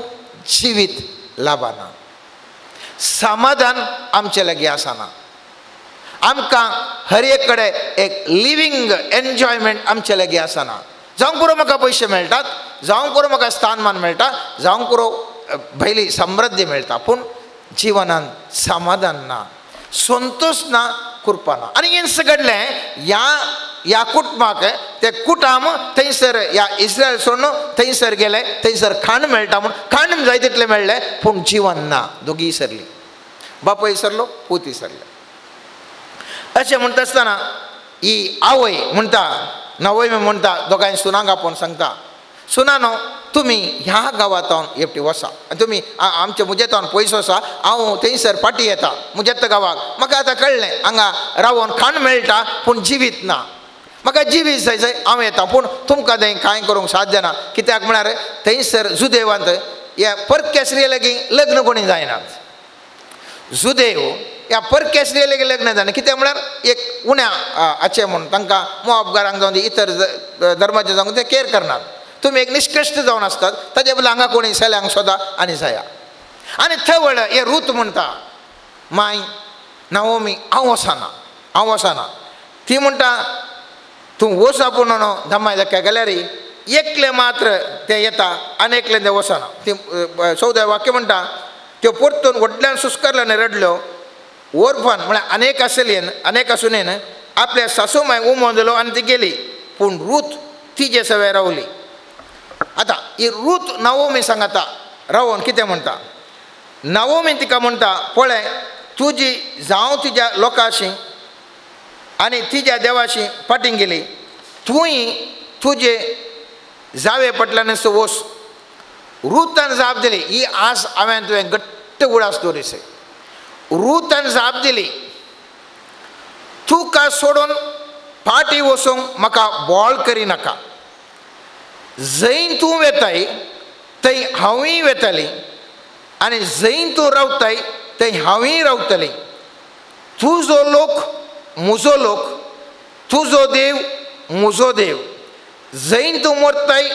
जिवीत लाभना, समाधान आमचे लागीं आसना. आमकां हर एक कडेन एक लिवींग एन्जॉयमेंट आमचे लागीं आसना. जावंक पुरो म्हाका पयशे मेळटात, जावंक पुरो म्हाका स्थानमान मेळटा, जावंक पुरो भायली समृद्धी मेळटा, पूण जिवनान समाधान ना, संतोश ना, कृपा ना. आनी हें घडलें ह्या ह्या कुटुंबाक, ते कुटाम थंयसर ह्या इस्रायल सोडून थंयसर गेले, थंयसर खाण मेळटा म्हूण खाण जाय तितलें मेळ्ळें पूण जिवन ना. दोगीय सरली, बापूय सरलो, पूतय सरले. अशें म्हणटा आसतना ही आवय म्हणटा, नवय म्हणटा, दोगांय सुनांक आपोवन सांगता, सुनानो तुमी ह्या गांवांत एकटी वसा, तुमी आमच्या म्हज्या पयस वसा, हांव थंयसर फाटीं येता म्हज्याच गांवाक, म्हाका आतां कळ्ळें हांगा रावोन खाण मेळटा पूण जिवीत ना, म्हाका जिवीत जाय जाय हांव येता, पूण तुमकां थंय कांय करूंक साध्य ना. कित्याक म्हळ्यार थंयसर जुदेवांत ह्या परक्या स्त्रिये लागीं लग्न कोणी जायनात, जुदेव ह्या परक्या स्त्रिये लागीं लग्न जायना. कित्याक म्हळ्यार एक उण्या हाचें म्हूण तांकां मोआबगारांक जावन इतर धर्माचें जावं ते केर करनात, तुमी एक निश्कृश्ट जावन आसतात, ताजे बदला हांगा कोणी सेल्यांक सोदा आनी जाया. आनी थवळ हे रूत म्हणटा, माय नवोमी हांव वचना, हांव वचना. ती म्हणटा तूं वच आपूण न्हू धमाय जाक्या गेल्यार एकलें मात्र तें येता आनी एकलें तें वचना. ती 14 वाक्य म्हणटा, त्यो परतून व्हडल्यान सुस्कारलो आनी रडल्यो. ओरफान म्हळ्यार अनेक आसलेन अनेक आसुनेन आपल्या सासू माय उमो दिलो आनी ती गेली, पूण रूत तिजे सवे रावली. आतां ही रूत नाओमी सांगता रावोन कितें म्हणटा, नाओमी तिका म्हणटा पळय तुजी जावं तिज्या लोकांशी आनी तिज्या देवाशी फाटीं गेली, तूंय तुजे जावे पटल्यान वस. रूतान जाप दिली, ही आस हांवें तुवें घट्ट उडास दवरिसे. रूतान जाप दिली तुका सोडून फाटीं वचूंक म्हाका बोळ करिनाका, जंय तूं वेताय थंय हांवूय वेताली आनी जंय तूं रावताय थंय हांवूय रावतली. तुजो लोक म्हजो लोक, तुजो देव म्हजो देव, जंय तूं मरताय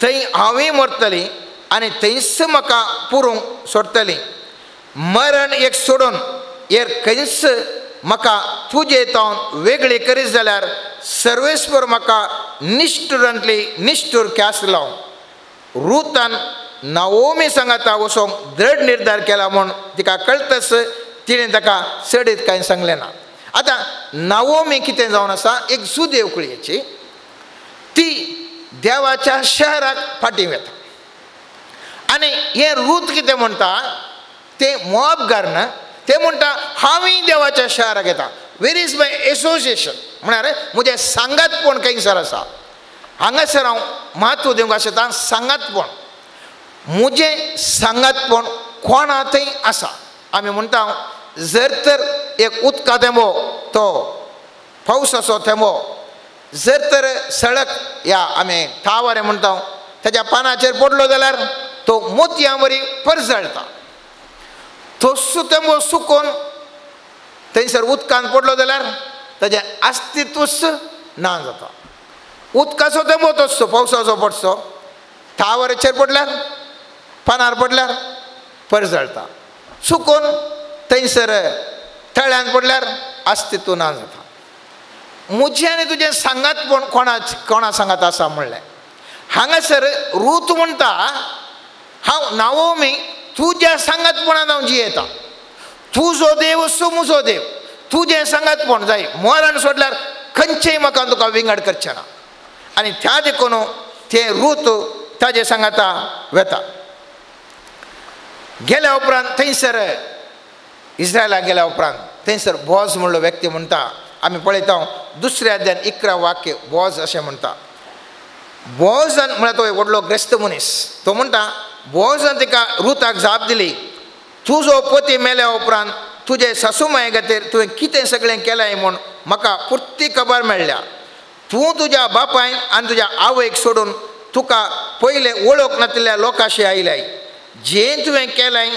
थंय हांवूय मरतली आनी थंयच म्हाका पुरूंक सोडटली. मरण एक सोडून हेर खंयच म्हाका तुजे तावन वेगळी करीत जाल्यार सर्वेस्पर म्हाका निश्ठुरांतली निश्ठूर ख्यास्त लाव. रूतान नाओमी सांगाता वचोंक दृढ निर्धार केला म्हूण तिका कळटच तिणें ताका चडीत कांय सांगलें ना. आतां नाओमी कितें जावन आसा, एक जुदेव कुळयेची, ती देवाच्या शहराक फाटीं वता आनी हें रूत कितें म्हणटा तें मोबगार ते म्हणटा हांवूय देवाच्या शहराक येता. वेर is my association म्हळ्यार म्हजें सांगातपण खंयसर आसा. हांगासर हांव म्हत्व दिवंक आसता सांगातपण, म्हजें सांगातपण कोणा थंय आसा. आमी म्हणटा जर तर एक उदका थेंबो तो पावसाचो थेंबो जर तर सडक ह्या आमी थावारे म्हणटा ताच्या पानाचेर पडलो जाल्यार तो मोतयां वरी परजळटा. तसो थेंबो सुकोवन थंयसर उदकान पडलो जाल्यार ताजें अस्तित्वच ना जाता. उदकाचो थेंबो तसो पावसाचो पडचो थावारेचेर पडल्यार पानार पडल्यार परजळटा, सुकोवन थंयसर तळ्यान पडल्यार अस्तित्व ना जाता. म्हजें आनी तुजें सांगातपण कोणा कोणा सांगात आसा म्हणलें. हांगासर रूत म्हणटा हांव नाओमी तुज्या सांगातपणान हांव जियेता, तुजो देव सो म्हजो देव, तुजें सांगातपण जाय मरण सोडल्यार खंयचेय म्हाका तुका विंगड करचें ना. आनी त्या देखून तें रूत ताजे सांगाता वेता. गेल्या उपरांत थंयसर इस्रायलाक गेल्या उपरांत थंयसर बॉज म्हणलो व्यक्ती म्हणटा, आमी पळयता दुसऱ्या अध्यान 11 वाक्य बॉज अशें म्हणटा. बॉजान म्हळ्यार तो एक व्हडलो ग्रेस्त मनीस, तो म्हणटा बॉजान तिका रुताक जाप दिली तुजो पती मेल्या उपरांत तुजे सासुमाये खातीर तुवें कितें सगळें केलां म्हूण म्हाका पुर्ती खबर मेळ्ळ्या. तूं तुज्या बापायन आनी तुज्या आवयक सोडून तुका पयलें वळख नातिल्ल्या लोकांशी आयल्याय, जें तुवें केलें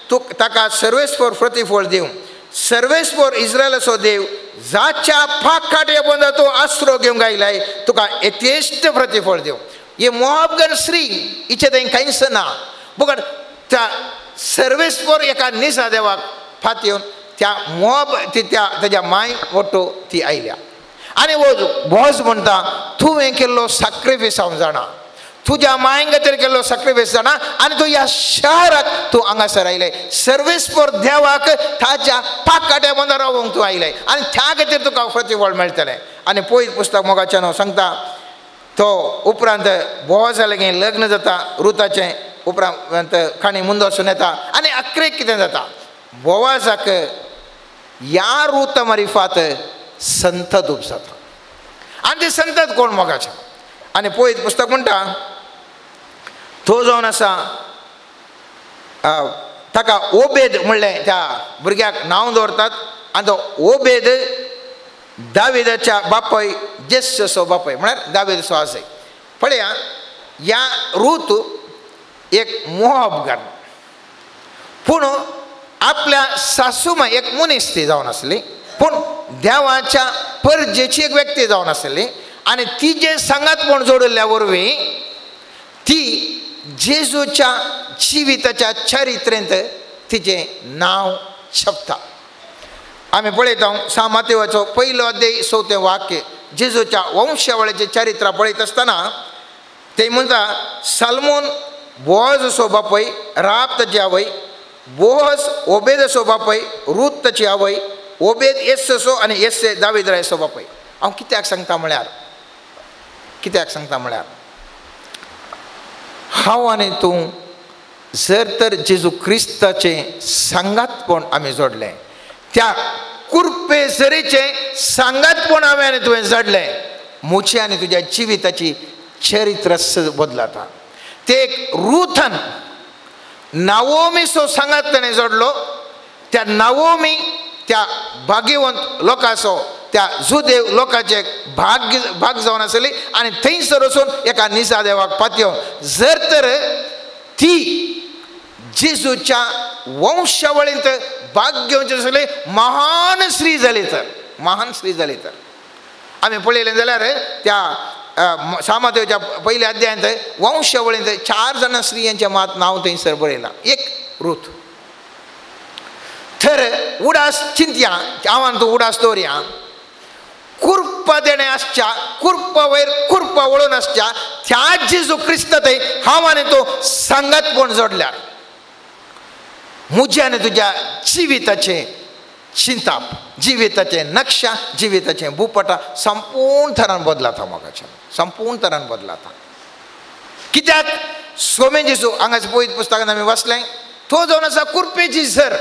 तूं ताका सर्वेस्पर प्रतिफळ दिवं. सर्वेस्पर इस्रायलाचो देव जाच्या फाकाटे बंद तूं आसरो घेवंक आयलाय तुका यथेश्ट प्रतिफळ दिवं. हे मोहबगन स्त्री हिचें थंय कांयच ना, बगर त्या सर्वेस्पर एका निसा देवाक फात येवन त्या मोब ती त्या ताज्या माय वट्टो ती आयल्या. आनी हो बॉस म्हणटा तुवें केल्लो सॅक्रिफायस हांव जाणा, तुज्या मायन खातीर केल्लो सॅक्रिफायस जाणा आनी तूं ह्या शहराक तूं हांगासर आयलें सर्वेस्पर देवाक ताज्या पाकाट्या बंद रावोंक तूं आयलें आनी त्या खातीर तुका प्रतिफळ मेळटलें. आनी पयलीं पुस्तक मोगाचें हांव सांगता तो उपरांत बोवाजा लागीं लग्न जाता रुताचें, उपरांत काणी मुंद वचून येता आनी अकरेक कितें जाता बोवाजाक ह्या रुता मारिफात संतत उब जाता आनी ती संतत कोण मोगाचें. आनी पळयत पुस्तक म्हणटा तो जावन आसा ताका ओबेद म्हणलें त्या भुरग्याक नांव दवरतात आनी तो ओबेद दाविदाच्या बापय जेस्सो बापय म्हळ्यार दाविदाचो आसय. पळया ह्या रूत एक मोहबगार पूण आपल्या सासूमाय एक मनीस ती जावन आसली, पूण देवाच्या परजेची एक व्यक्ती जावन आसली आनी तिजें सांगातपण जोडिल्ल्या वरवीं ती जेजूच्या जिविताच्या चरित्रेंत तिजें नांव छपता. आमी पळयता सा मातेवाचो पयलो अध्याय 4 वाक्य जेजूच्या वंशावळीचें चरित्र पळयत आसतना ते म्हणटा साल्मोन बोअजाचो बापय, राब ताची आवय, बोअज ओबेदाचो बापय, रूत ताची आवय, ओबेद येस्सो आनी येस्से दावीद रायाचो बापय. हांव कित्याक सांगता म्हळ्यार, कित्याक सांगता म्हळ्यार हांव आनी तूं जर तर जेजू क्रिस्ताचें सांगातपण आमी जोडलें, त्या कुर्पे सरीचें सांगातपण हांवें आनी तुवें जोडलें, म्हजी आनी तुज्या जिविताची चरित्र बदलाता. ते एक रुथन नावोमीचो सांगात ताणें जोडलो. त्या नावोमी त्या भाग्यवंत लोकांचो, त्या जुदेव लोकांचे भाग भाग जावन आसली आनी थंयसर वचून एका निसा देवाक पातयेवन जर तर ती जेजूच्या वंशावळींत भाग घेवची आसली, महान स्त्री जाली तर, महान स्त्री जाली तर. आमी पळयलें जाल्यार त्या सामादेवच्या पयल्या अध्यायांत वंशावळींत 4 जाणां स्त्रियांचें मात नांव थंयसर बरयलां, एक रूथ. तर उडास चिंतया, हांव तूं उडास दवरया, कुर्पा देणें आसच्या, कुर्पा वयर कुर्पा वळून आसच्या त्या जेजू क्रिस्त थंय हांव आनी तूं सांगातपण जोडल्यार म्हज्या आनी तुज्या जिविताचें चिंताप, जिविताचें नक्षा, जिविताचें भूपटा संपूर्ण तरान बदलाता मोगाच्यान, संपूर्ण तरान बदलाता. कित्याक सोमे जेजू हांगाच पवित्र पुस्तकांत आमी वाचलें, तो जावन आसा कुर्पेची सर.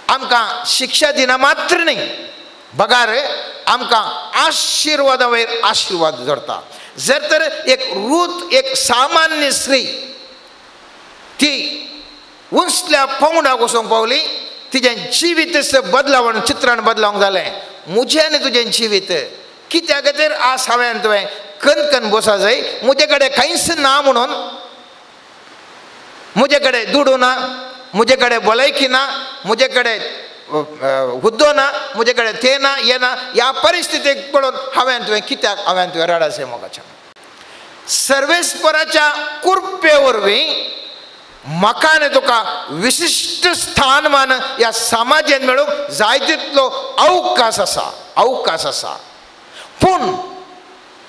आमकां शिक्षा दिना मात्र न्ही, बगार आमकां आशिर्वादा वयर आशिर्वाद जोडता. जर तर एक रूथ, एक सामान्य स्त्री ती उंचल्या पावंडाक वचूंक पावली, तिजें जिवीत बदलावण, चित्रण बदलावंक जालें. म्हजें आनी तुजें जिवीत कित्या खातीर आज हांवें तुवें कनकन बसा जाय, म्हजे कडेन कांयच ना म्हणून, म्हजे कडेन दुडू ना, म्हजे कडेन भलायकी ना, म्हजे कडेन हुद्दो ना, म्हजे कडेन तें ना हें ना, ह्या परिस्थितीक पळोवन हांवें तुवें कित्याक हांवें तुवें रडाचें मोगाचें. सर्वेस्पराच्या कुर्पे वरवीं म्हाका आनी तुका विशिश्ट स्थानमान ह्या समाजान मेळूंक जाय तितलो अवकाश आसा, अवकाश आसा. पूण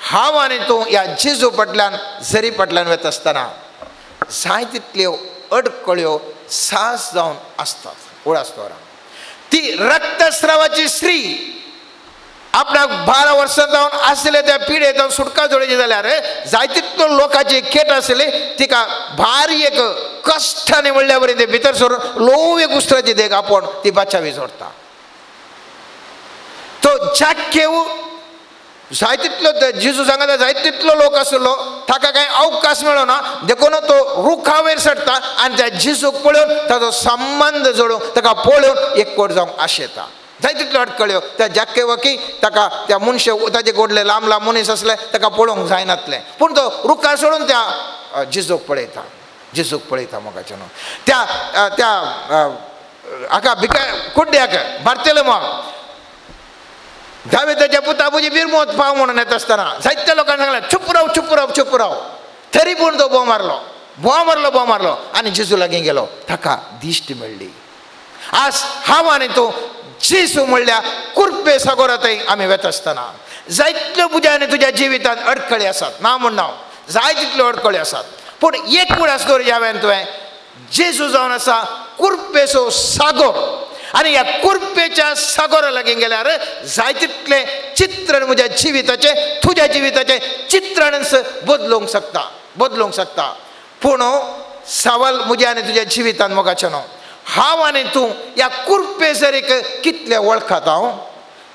हांव आनी तूं ह्या जेजू फाटल्यान, जरी फाटल्यान वता आसतना जाय तितल्यो अडकळ्यो सास जावन आसतात. उडास दवरा, ती रक्तस्रावाची स्त्री आपणाक 12 वर्सां जावन आसले त्या पिडे जावन सुटका जोडची जाल्यार जाय तितलो लोकांची खेट आसली, तिका भारी एक कश्टांनी म्हणल्या वरी ते भितर सरून ल्हव एक उस्त्राची देख आपोवन ती बाचावी जोडटा. तो जाक्केव जाय तितलो जेजू सांगता जाय तितलो लोक आसलो, ताका कांय अवकाश मेळना, देखून तो रुखा वयर चडटा आनी त्या जेजूक पळोवन ताजो संबंद जोडूंक, ताका पळोवन एकवट जावंक आशेता. जाय तितल्यो अडकळ्यो त्या जाक्केवाकी ताका, त्या मनशे ताजे गोडले लांब लांब मनीस आसले, ताका पळोवंक जायनातलें, पूण तो रुखा सोडून त्या जेजूक पळयता, जेजूक पळयता मोगाचें. त्या त्या हाका भिका कुड्ड्याक भारतेले मग दावेदाच्या पुता म्हजी बिरमोत पाव म्हणून येता आसतना जायत्या लोकांनी सांगलें चुप राव, चुप राव, चुप राव, तरी पूण तो बोव मारलो, बोव मारलो, बोव मारलो आनी जेजू लागीं गेलो, ताका दिश्ट मेळ्ळी. आज हांव आनी तूं जेजू म्हणल्यार कुर्पे सागोरांतय आमी वता आसतना जायतल्यो म्हज्या आनी तुज्या जिवितांत अडखळी आसात, ना म्हण ना, जाय तितल्यो अडखळी आसात, पूण एक उडास दवरची हांवें तुवें जेजू जावन आसा कुर्पेचो सागोर, आनी ह्या कुर्पेच्या सागोरा लागीं गेल्यार जाय तितलें चित्रण म्हज्या जिविताचें, तुज्या जिविताचें चित्रणच बदलूंक शकता, बदलूंक शकता. पूण सवाल म्हज्या आनी तुज्या जिवितांत मोगाचें न्हू, हांव आनी तूं ह्या कुर्पे सरीक कितलें वळखात हांव,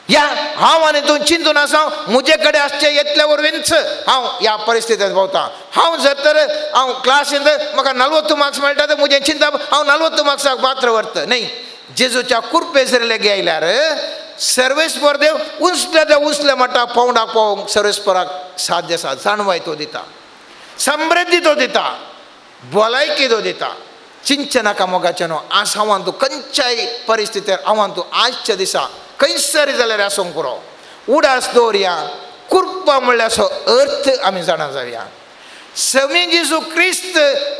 ह्या हांव आनी तूं चिंतून आसा म्हजे कडेन आसचें येतल्या वरवींच हांव ह्या परिस्थितींत पावता. हांव जर तर हांव क्लासींत म्हाका 40 मार्क्स मेळटा तर म्हजें चिंतप हांव 40 मार्क्साक पात्र व्हरता न्ही. जेजूच्या कुर्पे सरी लागीं आयल्यार सर्वेस्पर देव उंचल्या त्या उंचल्या मठाक पावंडाक पावोवंक सर्वेस्पराक साध्य आसा. जाणवाय तो दिता, समृद्धी तो दिता, भलायकी तो दिता. चिंतचें नाका मोगाचें न्हू, आज हांव तूं खंयच्याय परिस्थितीर हांव तूं आजच्या दिसा खंयसर जाल्यार आसूंक पुरो, उडास दवरया. कुर्पा म्हणल्यार असो अर्थ आमी जाणा जावया. समी जेजू क्रिस्त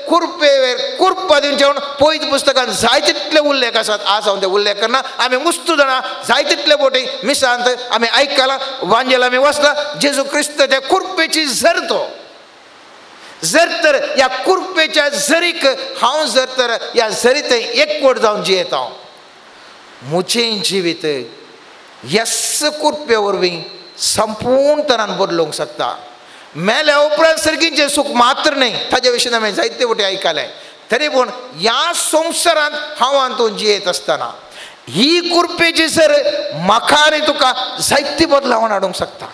कुर्पेवेर कुर्पा दिवचें म्हणून पवित्र पुस्तकांत जाय तितले उल्लेख आसात. आज हांव ते उल्लेख करना, आमी मुस्तू जाणा जाय तितले बोटी मिसांत आमी आयकलां, वांजेल आमी वाचलां. जेजू क्रिस्त त्या कुर्पेची झर तो जर तर ह्या कुर्पेच्या झरीक हांव जर तर ह्या झरीत एकवट जावन जियेता हांव, म्हजें जिवीत ह्याच कुर्पे वरवीं संपूर्ण तरान बदलूंक शकता. मेल्या उपरांत सर्गीचें सूख मात्र न्हय ताजे विशीं हांवें जायते वटे आयकलें. तरी पूण ह्या संवसारांत हांव आनी तूं जियेत आसतना ही कृपेची सर म्हाका आनी तुका जायती बदलावण हाडूंक शकता,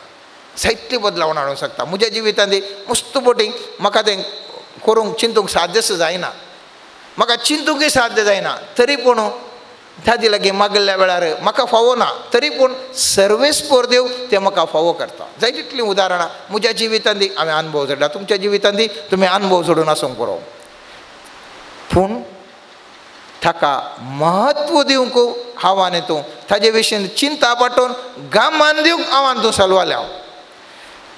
जायती बदलावण हाडूंक शकता. म्हज्या जिवितांत मस्त बोटी म्हाका तें करूंक चिंतूंक साध्यच जायना, म्हाका चिंतूंकय साध्य जायना. तरी पूण ताजे लागीं मागल्या वेळार म्हाका फावो ना, तरी पूण सर्वेस्पर देव तें म्हाका फावो करता. जाय तितलीं उदाहरणां म्हज्या जिवितांत हांवें अनुभव जोडला, तुमच्या जिवितांत तुमी अनुभव जोडून आसूंक पुरो. पूण ताका म्हत्व दिवंक हांव आनी तूं ताजे विशीं चिंता पाटोवन गामान दिवंक हांव आनी तूं सलवाल्या हांव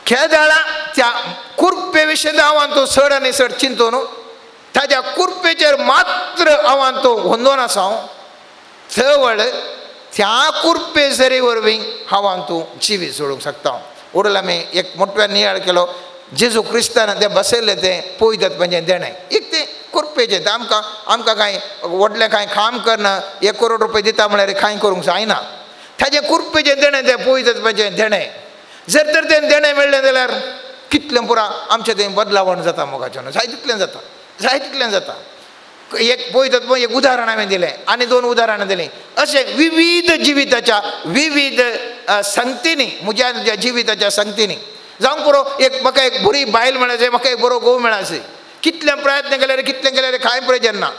केदाळा त्या कुर्पे विशीं हांव आनी तूं चड आनी चड चिंतून ताज्या कुर्पेचेर मात्र हांव आनी तूं होंदोन आसा. हांव चवळ त्या कुर्पे जरी वरवीं हांव आनी तूं जिवीत जोडूंक शकता. उडला आमी एक मोटव्या नियाळ केलो जेजू क्रिस्तान तें बसयल्लें तें पळयतात म्हणजे देणें एक तें कुर्पेचें. आमकां आमकां कांय व्हडलें कांय काम करना, 1 करोड रुपया दिता म्हळ्यार कांय करूंक जायना. ताजें कुर्पेचें देणें तें पळयतात म्हणजे देणें. जर तर तें देणें मेळ्ळें जाल्यार कितलें पुरा आमचें तें बदलावण जाता मोगाचें, जाय तितलें जाता, जाय तितलें जाता. एक पळयतात पळय एक उदाहरण हांवें दिलें आनी 2 उदाहरणां दिलीं. अशें विविध जिविताच्या विविध संगतींनी म्हज्या तुज्या जिविताच्या संगतींनी जावंक पुरो. एक म्हाका एक बरी बायल मेळाचे, म्हाका एक बरो घोव मेळाचे, कितले प्रयत्न केल्यार कितलें केल्यार कांय प्रयोजन ना.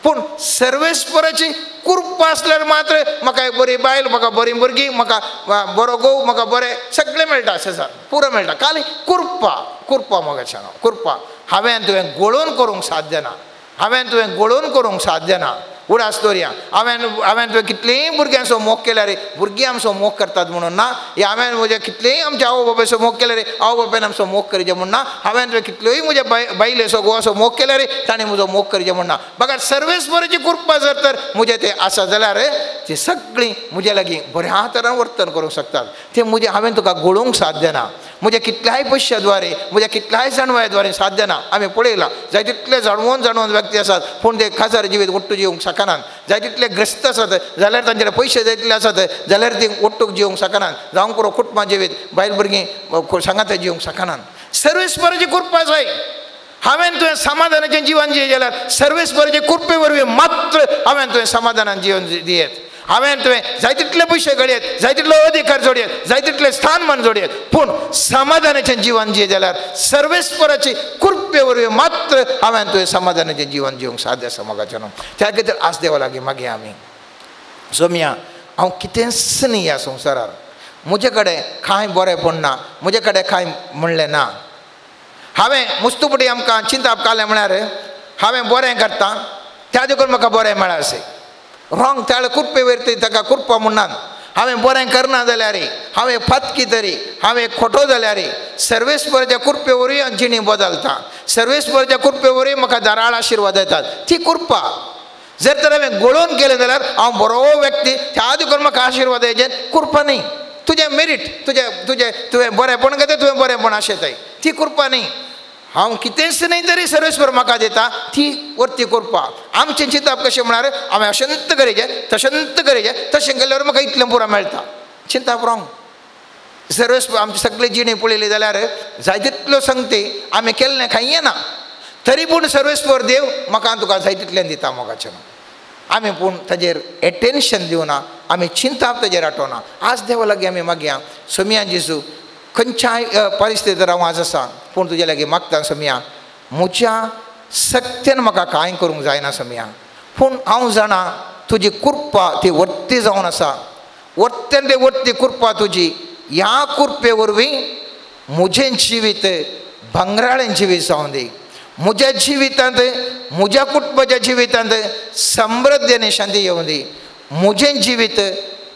पूण सर्वेस्पराची कृपा आसल्यार मात्र म्हाका एक बरी बायल, म्हाका बरी भुरगीं, म्हाका बरो घोव, म्हाका बरें सगळें मेळटा, अशें पुरो मेळटा. खाली कृपा, कृपा मोगाच्या कृपा. हांवें तुवें गोळोवन करूंक साध्य ना, हांवें तुवें गोळोवन करूंक साध्य ना. उडास दवरया हांवें हांवें तुवें कितलींय भुरग्यांचो मोग केल्यार भुरगीं आमचो मोग करतात म्हणून ना, या हांवें म्हज्या कितलेय आमच्या आवय बापायचो मोग केल्यार आवय बापायन आमचो मोग करचें म्हूण ना, हांवें तुवें कितल्योय म्हज्या बायलेचो घोवाचो मोग केल्यार ताणें म्हजो मोग करचें म्हूण ना. बघा सर्वेस्पराची कृपा जर तर म्हजें तें आसा जाल्यार ती सगळीं म्हज्या लागीं बऱ्या तरान वर्तन करूंक शकतात. तें म्हजें हांवें तुका गोळोवंक साध्य ना, म्हज्या कितल्याय पयश्या द्वारे म्हज्या कितल्याय जाणवाय द्वारे साध्य ना. आमी पळयलां जाय तितले जाणवून जाणवून व्यक्ती आसात पूण ते खाजार जिवीत ಒಟ್ಟು जिवंक शकनात. जाय तितले ग्रस्त आसात जाल्यार तांचे पयशे जाय तितले आसात जाल्यार ती ಒಟ್ಟುक जिवंक शकनात. जावंक पुरो कुटुंबां जिवीत बायल भुरगीं सांगात जिवंक शकनात. सर्वेस्पराची कृपा जाय. हांवें तुवें समाधानाचें जिवन जियें जाल्यार सर्वेस्पराचे कृपे वरवीं मात्र हांवें तुवें समाधानान जिवन दियेत. हांवें तुवें जाय तितले पयशे घडयेत, जाय तितलो अधिकार जोडयेत, जाय तितलें स्थानमान जोडयेत, पूण समाधानाचें जिवन जियें जाल्यार सर्वेस्पराचे कृपे वरवीं मात्र हांवें तुवें समाधानाचें जिवन जिवंक साध्य आसा मोगाचें न्हू. त्या खातीर आज देवा लागीं मागीर आमी सोमया हांव कितेंच न्ही ह्या संवसारार, म्हजे कडेन कांय बरेंपण ना, म्हजे कडेन कांय म्हणलें ना. हांवें मुस्तुपटी आमकां चिंताप काडलें म्हळ्यार हांवें बरें करता त्या देखून म्हाका बरें मेळासे रॉंग. त्या कृपे वयर ताका कृपा म्हणनात. हांवें बरें करना जाल्यार, हांवें फातकी तरी, हांवें खोटो जाल्यार सर्वेस्पराच्या कृपे वरवीं हांव जिणी बदलता, सर्वेस्पराच्या कृपे वरवीं म्हाका दाराळ आशिर्वाद येतात. ती कृपा जर तर हांवें गोळोवन केलें जाल्यार हांव बरो व्यक्ती त्या देखून म्हाका आशिर्वाद येचे कृपा न्ही. तुजें मेरीट, तुजें तुजें तुवें बरेंपण घेता, तुवें बरेंपण आशेताय, ती कृपा न्ही. हांव कितेंच न्ही तरी सर्वेस्पर म्हाका दिता ती वरती कृपा. आमचें चिंतप कशें म्हळ्यार हांवें अशंत करीचें तशंत करीचें तशें केल्यार म्हाका इतलें पुरो मेळटा. चिंतप रॉंग. सर्वेस्पर आमची सगळी जिणी पळयली जाल्यार जाय तितल्यो संगती आमी केल्लें कांय येना, तरी पूण सर्वेस्पर देव म्हाका तुका जाय तितलें दिता मोगाचें. आमी पूण ताजेर एटेन्शन दिवना, आमी चिंताप ताजेर आठवना. आज देवा लागीं आमी मागया सोमया जेजू खंयच्याय परिस्थितीर हांव आज आसा पूण तुजे लागीं मागता सोमया म्हज्या सक्तेन म्हाका कांय करूंक जायना सोमया, पूण हांव जाणा तुजी कृपा ती वर्ती जावन आसा, वर्तेन ते वर्ती कृपा तुजी. ह्या कृपे वरवीं म्हजें जिवीत भांगराळें जिवीत जावन दी. म्हज्या जिवितांत म्हज्या कुटुंबाच्या जिवितांत समृद्धी आनी शांती येवं दी. म्हजें जिवीत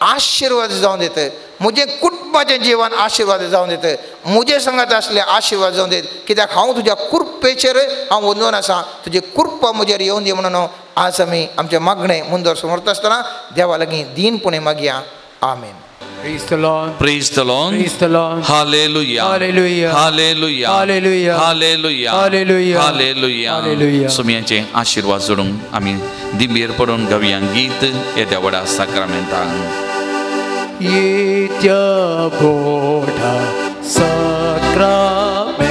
आशिर्वाद जावन दित, म्हजें कुटुंबाचें जिवन आशिर्वाद जावन दित, म्हजे संगात आसले आशिर्वाद जावन दित. कित्याक हांव तुज्या कृपेचेर हांव वंदून आसा, तुजी कृपा म्हजेर येवन दी म्हणून आज आमी आमचें मागणें मुंदर समर्थ आसतना देवा लागीं दीनपणे मागया. आमेन. Praise the Lord. Praise the Lord. Praise the Lord. Hallelujah. Hallelujah. Hallelujah. Hallelujah. Hallelujah. Hallelujah. Hallelujah. Hallelujah. सुम्याचे आशीर्वाद जोडून आमी दिंबेर पडून गावया गीत येद्या व्हडा साक्रामेंतान. येत्या व्हडा साक्रामेंता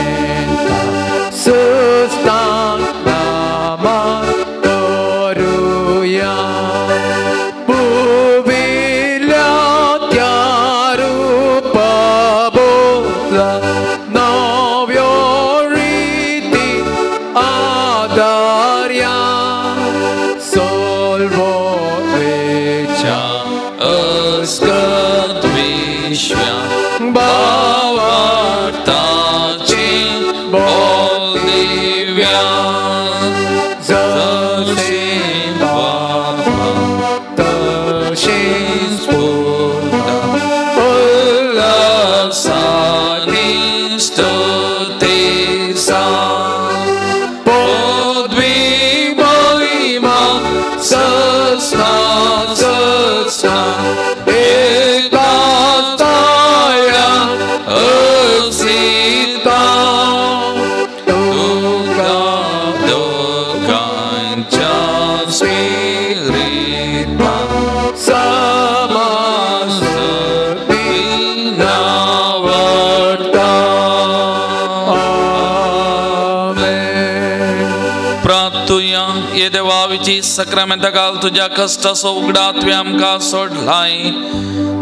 पापाची सक्रामेंता घाल तुज्या कश्टाचो उगडा तुवें आमकां सोडलाय.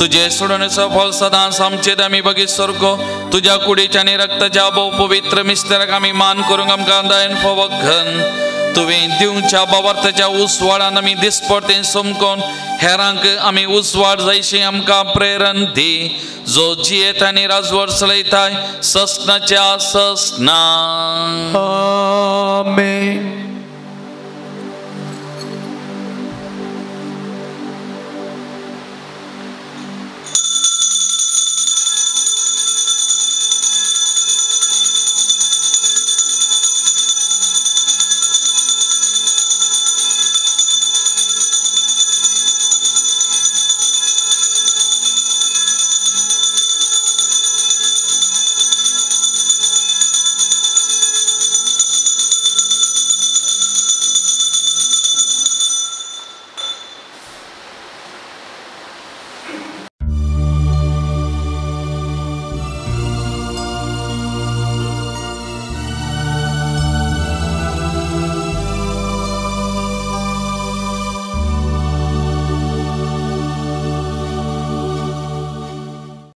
तुजे सोडणेचो फल सदांच आमचेर आमी बगीत सारको तुज्या कुडीच्या आनी रक्ताच्या भोव पवित्र मिस्तेराक आमी मान करूंक आमकां दयन फोवघन. तुवें दिवच्या बावार्थाच्या उजवाडान आमी दिसपडतें समकोन हेरांक आमी उजवाड जायशी आमकां प्रेरण दी, जो जियेत आनी राजवट चलयताय ससनाच्या ससना. आमेन.